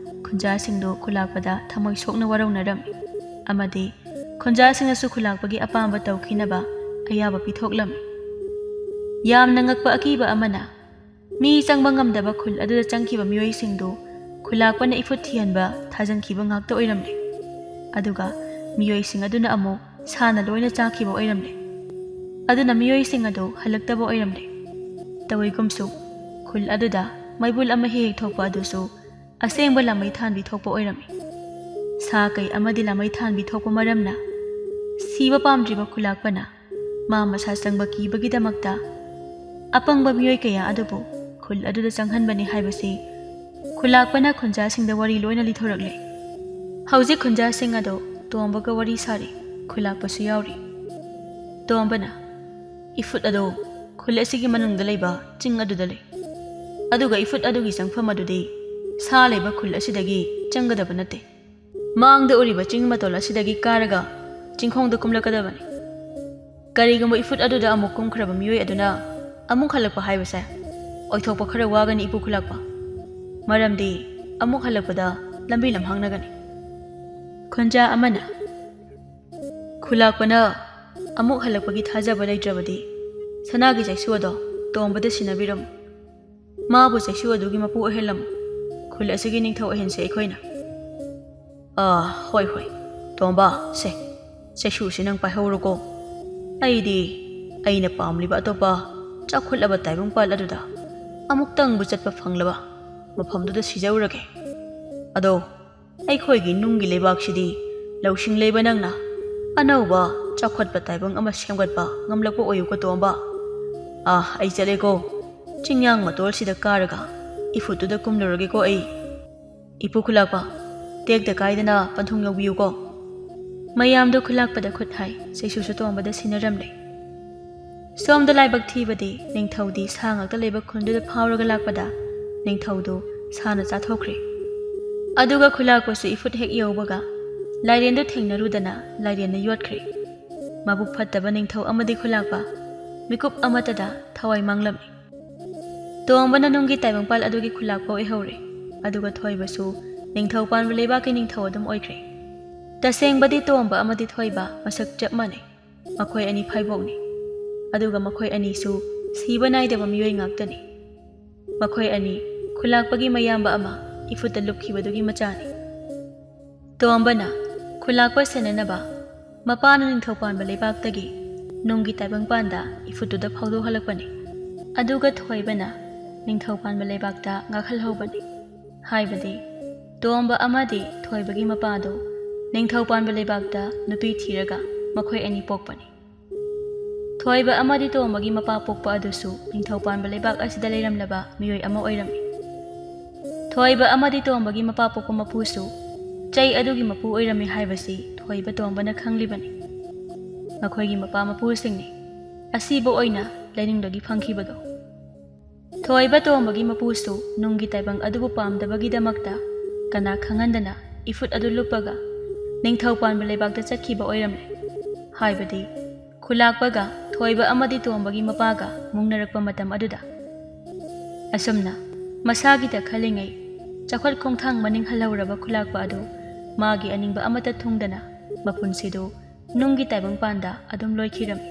ꯈꯨꯟꯖꯥꯁꯤꯡꯗꯨ ꯈꯨꯂꯥꯛꯄꯗ ꯊꯃꯣꯏ ꯁꯣꯛꯅ ꯋꯥꯔꯧꯅꯔꯝꯃꯤ꯫ ꯑꯃꯗꯤ ꯈꯨꯟꯖꯥꯁꯤꯡꯅꯁꯨ ꯈꯨꯂꯥꯛꯄꯒꯤ ꯑꯄꯥꯝꯕ ꯇꯧꯈꯤꯅꯕ ꯑꯌꯥꯕ ꯄꯤꯊꯣꯛꯂꯝꯃꯤ꯫ ꯌꯥꯝꯅ ꯉꯛꯄ ꯑꯀꯤꯕ ꯑꯃꯅ, ꯃꯤ ꯆꯪꯕ ꯉꯝꯗꯕ ꯈꯨꯜ ꯑꯗꯨꯗ ꯆꯪꯈꯤꯕ ꯃꯤꯑꯣꯏꯁꯤꯡꯗꯨ ꯈꯨꯂꯥꯛꯄꯅ ꯏꯐꯨꯠ ꯊꯤꯍꯟꯕ ꯊꯥꯖꯟꯈꯤꯕ ꯉꯥꯛꯇ ꯑꯣꯏꯔꯝꯂꯦ꯫ ꯑꯗꯨꯒ ꯃꯤꯑꯣꯏꯁꯤꯡ ꯑꯗꯨꯅ ꯑꯃꯨꯛ ꯁꯥꯅ ꯂꯣꯏꯅ ꯆꯥꯈꯤꯕ ꯑꯣꯏꯔꯝꯂꯦ꯫ ꯑꯗꯨꯅ ꯃꯤꯑꯣꯏꯁꯤꯡ ꯑꯗꯨ ꯍꯜꯂꯛꯇꯕ ꯑꯣꯏꯔꯝꯂꯦ꯫ ꯇꯧꯏꯒꯨꯝꯁꯨ, ꯈꯨꯜ ꯑꯗꯨꯗ ꯃꯩꯕꯨꯜ ꯑꯃ ꯍꯦꯛ ꯍꯦꯛ ꯊꯣꯛꯄ ꯑꯗꯨꯁꯨ ꯑꯁꯦꯡꯕ ꯂꯥꯃꯩ ꯊꯥꯟꯕꯤ ꯊꯣꯛꯄ ꯑꯣꯏꯔꯝꯃꯤ꯫ ꯁꯥ ꯀꯩ ꯑꯃꯗꯤ ꯂꯥꯃꯩ ꯊꯥꯟꯕꯤ ꯊꯣꯛꯄ ꯃꯔꯝꯅ ꯁꯤꯕ ꯄꯥꯝꯗ꯭ꯔꯤꯕ ꯈꯨꯂꯥꯛꯄꯅ ꯃꯥ ꯃꯁꯥ ꯆꯪꯕ ꯀꯤꯕꯒꯤꯗꯃꯛꯇ ꯑꯄꯪꯕ ꯃꯤꯑꯣꯏ ꯀꯌꯥ ꯑꯗꯨꯕꯨ ꯈꯨꯜ ꯑꯗꯨꯗ ꯆꯪꯍꯟꯕꯅꯤ ꯍꯥꯏꯕꯁꯤ ꯈꯨꯂꯥꯛꯄꯅ ꯈꯨꯟꯖꯥꯁꯤꯡꯗ ꯋꯥꯔꯤ ꯂꯣꯏꯅ ꯂꯤꯊꯣꯔꯛꯂꯦ꯫ ꯍꯧꯖꯤꯛ ꯈꯨꯟꯖꯥꯁꯤꯡ ꯑꯗꯣ ꯇꯣꯝꯕꯒ ꯋꯥꯔꯤ ꯁꯥꯔꯤ, ꯈꯨꯂꯥꯛꯄꯁꯨ ꯌꯥꯎꯔꯤ꯫ ꯇꯣꯝꯕꯅ, "ꯏꯐꯨꯠ ꯑꯗꯣ ꯈꯨꯜ ꯑꯁꯤꯒꯤ ꯃꯅꯨꯡꯗ ꯂꯩꯕ ꯆꯤꯡ ꯑꯗꯨꯗ ꯂꯩ꯫ ꯑꯗꯨꯒ ꯏꯐꯨꯠ ꯑꯗꯨꯒꯤ ꯆꯪꯐꯝ ꯑꯗꯨꯗꯤ ꯁꯥ ꯂꯩꯕ ꯈꯨꯜ ꯑꯁꯤꯗꯒꯤ ꯆꯪꯒꯗꯕ ꯅꯠꯇꯦ꯫ ꯃꯥꯡꯗ ꯎꯔꯤꯕ ꯆꯤꯡ ꯃꯇꯣꯜ ꯑꯁꯤꯗꯒꯤ ꯀꯥꯔꯒ ꯆꯤꯡꯈꯣꯡꯗ ꯀꯨꯝꯂꯛꯀꯗꯕꯅꯤ꯫ ꯀꯔꯤꯒꯨꯝꯕ ꯏꯐꯨꯠ ꯑꯗꯨꯗ ꯑꯃꯨꯛ ꯀꯨꯝꯈ꯭ꯔꯕ ꯃꯤꯑꯣꯏ ꯑꯗꯨꯅ ꯑꯃꯨꯛ ꯍꯜꯂꯛꯄ ꯍꯥꯏꯕꯁꯦ ꯑꯣꯏꯊꯣꯛꯄ ꯈꯔ ꯋꯥꯒꯅꯤ, ꯏꯄꯨ ꯈꯨꯂꯥꯛꯄ꯫ ꯃꯔꯝꯗꯤ ꯑꯃꯨꯛ ꯍꯜꯂꯛꯄꯗ ꯂꯝꯕꯤ ꯂꯝꯍꯥꯡꯅꯒꯅꯤ꯫" ꯈꯨꯟꯖꯥ ꯑꯃꯅ, "ꯈꯨꯂꯥꯛꯄꯅ ꯑꯃꯨꯛ ꯍꯜꯂꯛꯄꯒꯤ ꯊꯥꯖꯕ ꯂꯩꯇ꯭ꯔꯕꯗꯤ, ꯁꯅꯥꯒꯤ ꯆꯩꯁꯨ ꯑꯗꯣ ꯇꯣꯝꯕꯗ ꯁꯤꯟꯅꯕꯤꯔꯝꯃꯨ꯫ ꯃꯥꯕꯨ ꯆꯩꯁꯨ ꯑꯗꯨꯒꯤ ꯃꯄꯨ ꯑꯣꯏꯍꯜꯂꯝꯃꯨ꯫ ꯈꯨꯜ ꯑꯁꯤꯒꯤ ꯅꯤꯡꯊꯧ ꯑꯣꯏꯍꯟꯁꯦ ꯑꯩꯈꯣꯏꯅ꯫ ꯑꯥ, ꯍꯣꯏ, ꯍꯣꯏ꯫ ꯇꯣꯝꯕ, ꯁꯦ, ꯆꯩꯁꯨꯁꯤ ꯅꯪ ꯄꯥꯏꯍꯧꯔꯣꯀꯣ꯫ ꯑꯩꯗꯤ ꯑꯩꯅ ꯄꯥꯝꯂꯤꯕ ꯑꯇꯣꯞꯄ ꯆꯥꯎꯈꯠꯂꯕ ꯇꯥꯏꯕꯪꯄꯥꯜ ꯑꯗꯨꯗ ꯑꯃꯨꯛꯇꯪꯕꯨ ꯆꯠꯄ ꯐꯪꯂꯕ ꯃꯐꯝꯗꯨꯗ ꯁꯤꯖꯧꯔꯒꯦ꯫ ꯑꯗꯣ, ꯑꯩꯈꯣꯏꯒꯤ ꯅꯨꯡꯒꯤ ꯂꯩꯕꯥꯛꯁꯤꯗꯤ ꯂꯧꯁꯤꯡ ꯂꯩꯕ ꯅꯪꯅ ꯑꯅꯧꯕ ꯆꯥꯎꯈꯠꯄ ꯇꯥꯏꯕꯪ ꯑꯃ ꯁꯦꯝꯒꯠꯄ ꯉꯝꯂꯛꯄ ꯑꯣꯏꯌꯨꯀꯣ ꯇꯣꯝꯕ꯫ ꯑꯥ, ꯑꯩ ꯆꯠꯂꯦꯀꯣ꯫ ꯆꯤꯡꯌꯥꯡ ꯃꯇꯣꯜꯁꯤꯗ ꯀꯥꯔꯒ ꯏꯐꯨꯠꯇꯨꯗ ꯀꯨꯝꯂꯨꯔꯒꯦꯀꯣ ꯑꯩ꯫ ꯏꯄꯨ ꯈꯨꯂꯥꯛꯄ, ꯇꯦꯛꯇ ꯀꯥꯏꯗꯅ ꯄꯟꯊꯨꯡ ꯌꯧꯕꯤꯌꯨꯀꯣ꯫ ꯃꯌꯥꯝꯗꯣ ꯈꯨꯂꯥꯛꯄꯗ ꯈꯨꯠ ꯍꯥꯏ, ꯆꯩꯁꯨꯁꯨ ꯇꯣꯝꯕꯗ ꯁꯤꯟꯅꯔꯝꯂꯦ꯫ ꯁꯣꯝꯗ ꯂꯥꯏꯕꯛ ꯊꯤꯕꯗꯤ ꯅꯤꯡꯊꯧꯗꯤ ꯁꯥ ꯉꯥꯛꯇ ꯂꯩꯕ ꯈꯨꯟꯗꯨꯗ ꯐꯥꯎꯔꯒ ꯂꯥꯛꯄꯗ ꯅꯤꯡꯊꯧꯗꯨ ꯁꯥꯅ ꯆꯥꯊꯣꯛꯈ꯭ꯔꯦ꯫ ꯑꯗꯨꯒ ꯈꯨꯂꯥꯛꯄꯁꯨ ꯏꯐꯨꯠ ꯍꯦꯛ ꯌꯧꯕꯒ ꯂꯥꯏꯔꯦꯟꯗꯨ ꯊꯦꯡꯅꯔꯨꯗꯅ ꯂꯥꯏꯔꯦꯟꯅ ꯌꯣꯠꯈ꯭ꯔꯦ꯫ ꯃꯕꯨꯛ ꯐꯠꯇꯕ ꯅꯤꯡꯊꯧ ꯑꯃꯗꯤ ꯈꯨꯂꯥꯛꯄ ꯃꯤꯀꯨꯞ ꯑꯃꯠꯇꯗ ꯊꯋꯥꯏ ꯃꯥꯡꯂꯝꯃꯤ꯫ ꯇꯣꯝꯕꯅ ꯅꯨꯡꯒꯤ ꯇꯥꯏꯕꯪꯄꯥꯜ ꯑꯗꯨꯒꯤ ꯈꯨꯂꯥꯛꯄ ꯑꯣꯏꯍꯧꯔꯦ, ꯑꯗꯨꯒ ꯊꯣꯏꯕꯁꯨ ꯅꯤꯡꯊꯧ ꯄꯥꯟꯕ ꯂꯩꯕꯥꯛꯀꯤ ꯅꯤꯡꯊꯧ ꯑꯗꯨꯝ ꯑꯣꯏꯈ꯭ꯔꯦ꯫ ꯇꯁꯦꯡꯕꯗꯤ ꯇꯣꯝꯕ ꯑꯃꯗꯤ ꯊꯣꯏꯕ ꯃꯁꯛ ꯆꯞ ꯃꯥꯟꯅꯩ꯫ ꯃꯈꯣꯏ ꯑꯅꯤ ꯐꯥꯏꯕꯣꯛꯅꯤ, ꯑꯗꯨꯒ ꯃꯈꯣꯏ ꯑꯅꯤꯁꯨ ꯁꯤꯕ ꯅꯥꯏꯗꯕ ꯃꯤꯑꯣꯏ ꯉꯥꯛꯇꯅꯤ꯫ ꯃꯈꯣꯏ ꯑꯅꯤ ꯈꯨꯂꯥꯛꯄꯒꯤ ꯃꯌꯥꯝꯕ ꯑꯃ ꯏꯐꯨꯠꯇ ꯂꯨꯞꯈꯤꯕꯗꯨꯒꯤ ꯃꯆꯥꯅꯤ꯫ ꯇꯣꯝꯕꯅ ꯈꯨꯂꯥꯛꯄ ꯁꯦꯟꯅꯅꯕ ꯃꯄꯥꯅ ꯅꯤꯡꯊꯧ ꯄꯥꯟꯕ ꯂꯩꯕꯥꯛꯇꯒꯤ ꯅꯨꯡꯒꯤ ꯇꯥꯏꯕꯪꯄꯥꯟꯗ ꯏꯐꯨꯠꯇꯨꯗ ꯐꯥꯎꯗꯣꯛꯍꯜꯂꯛꯄꯅꯤ꯫ ꯑꯗꯨꯒ ꯊꯣꯏꯕꯅ ꯅꯤꯡꯊꯧ ꯄꯥꯟꯕ ꯂꯩꯕꯥꯛꯇ ꯉꯥꯛꯍꯜꯍꯧꯕꯅꯤ꯫ ꯍꯥꯏꯕꯗꯤ ꯇꯣꯝꯕ ꯑꯃꯗꯤ ꯊꯣꯏꯕꯒꯤ ꯃꯄꯥꯗꯨ ꯅꯤꯡꯊꯧ ꯄꯥꯟꯕ ꯂꯩꯕꯥꯛꯇ ꯅꯨꯄꯤ ꯊꯤꯔꯒ ꯃꯈꯣꯏ ꯑꯅꯤ ꯄꯣꯛꯄꯅꯤ꯫ ꯊꯣꯏꯕ ꯑꯃꯗꯤ ꯇꯣꯝꯕꯒꯤ ꯃꯄꯥ ꯄꯣꯛꯄ ꯑꯗꯨꯁꯨ ꯅꯤꯡꯊꯧ ꯄꯥꯟꯕ ꯂꯩꯕꯥꯛ ꯑꯁꯤꯗ ꯂꯩꯔꯝꯂꯕ ꯃꯤꯑꯣꯏ ꯑꯃ ꯑꯣꯏꯔꯝꯃꯤ꯫ ꯊꯣꯏꯕ ꯑꯃꯗꯤ ꯇꯣꯝꯕꯒꯤ ꯃꯄꯥ ꯄꯣꯛꯄ ꯃꯄꯨꯁꯨ ꯆꯩ ꯑꯗꯨꯒꯤ ꯃꯄꯨ ꯑꯣꯏꯔꯝꯃꯤ ꯍꯥꯏꯕꯁꯤ ꯊꯣꯏꯕ ꯇꯣꯝꯕꯅ ꯈꯪꯂꯤꯕꯅꯤ꯫ ꯃꯈꯣꯏꯒꯤ ꯃꯄꯥ ꯃꯄꯨꯁꯤꯡꯅꯤ ꯑꯁꯤꯕ ꯑꯣꯏꯅ ꯂꯩꯅꯤꯡꯗꯒꯤ ꯐꯪꯈꯤꯕꯗꯣ꯫ ꯊꯣꯏꯕ ꯇꯣꯝꯕꯒꯤ ꯃꯄꯨꯁꯨ ꯅꯨꯡꯒꯤ ꯇꯥꯏꯕꯪ ꯑꯗꯨꯕꯨ ꯄꯥꯝꯗꯕꯒꯤꯗꯃꯛꯇ ꯀꯅꯥ ꯈꯪꯍꯟꯗꯅ ꯏꯐꯨꯠ ꯑꯗꯨ ꯂꯨꯞꯄꯒ ꯅꯤꯡꯊꯧ ꯄꯥꯟꯕ ꯂꯩꯕꯥꯛꯇ ꯆꯠꯈꯤꯕ ꯑꯣꯏꯔꯝꯂꯦ꯫ ꯍꯥꯏꯕꯗꯤ ꯈꯨꯂꯥꯛꯄꯒ ꯊꯣꯏꯕ ꯑꯃꯗꯤ ꯇꯣꯝꯕꯒꯤ ꯃꯄꯥꯒ ꯃꯨꯡꯅꯔꯛꯄ ꯃꯇꯝ ꯑꯗꯨꯗ꯫ ꯑꯁꯨꯝꯅ ꯃꯁꯥꯒꯤꯗ ꯈꯜꯂꯤꯉꯩ ꯆꯥꯎꯈꯠ ꯈꯣꯡꯊꯥꯡ ꯃꯅꯤꯡ ꯍꯜꯍꯧꯔꯕ ꯈꯨꯂꯥꯛꯄ ꯑꯗꯨ ꯃꯥꯒꯤ ꯑꯅꯤꯡꯕ ꯑꯃꯠꯇ ꯊꯨꯡꯗꯅ ꯃꯄꯨꯟꯁꯤꯗꯨ ꯅꯨꯡꯒꯤ ꯇꯥꯏꯕꯪꯄꯥꯟꯗ ꯑꯗꯨꯝ ꯂꯣꯏꯈꯤꯔꯝꯃꯤ꯫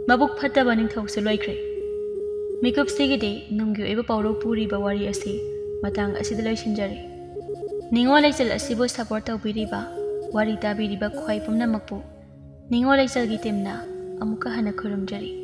ꯃꯕꯨꯛ ꯐꯠꯇꯕ ꯅꯤꯡꯊꯧꯁꯨ ꯂꯣꯏꯈ꯭ꯔꯦ꯫ ꯃꯤꯀꯨꯞꯁꯤꯒꯤꯗꯤ ꯅꯨꯡꯒꯤ ꯑꯣꯏꯕ ꯄꯥꯎꯔꯧ ꯄꯨꯔꯤꯕ ꯋꯥꯔꯤ ꯑꯁꯤ ꯃꯇꯥꯡ ꯑꯁꯤꯗ ꯂꯣꯏꯁꯤꯟꯖꯔꯦ꯫ ꯅꯤꯉꯣꯜ ꯂꯩꯆꯜ ꯑꯁꯤꯕꯨ support ꯇꯧꯕꯤꯔꯤꯕ, ꯋꯥꯔꯤ ꯇꯥꯕꯤꯔꯤꯕ ꯈ꯭ꯋꯥꯏ ꯄꯨꯝꯅꯃꯛꯄꯨ ꯅꯤꯉꯣꯜ ꯂꯩꯆꯜꯒꯤ teamꯅ ꯑꯃꯨꯛꯀ ꯍꯟꯅ ꯈꯨꯔꯨꯝꯖꯔꯤ꯫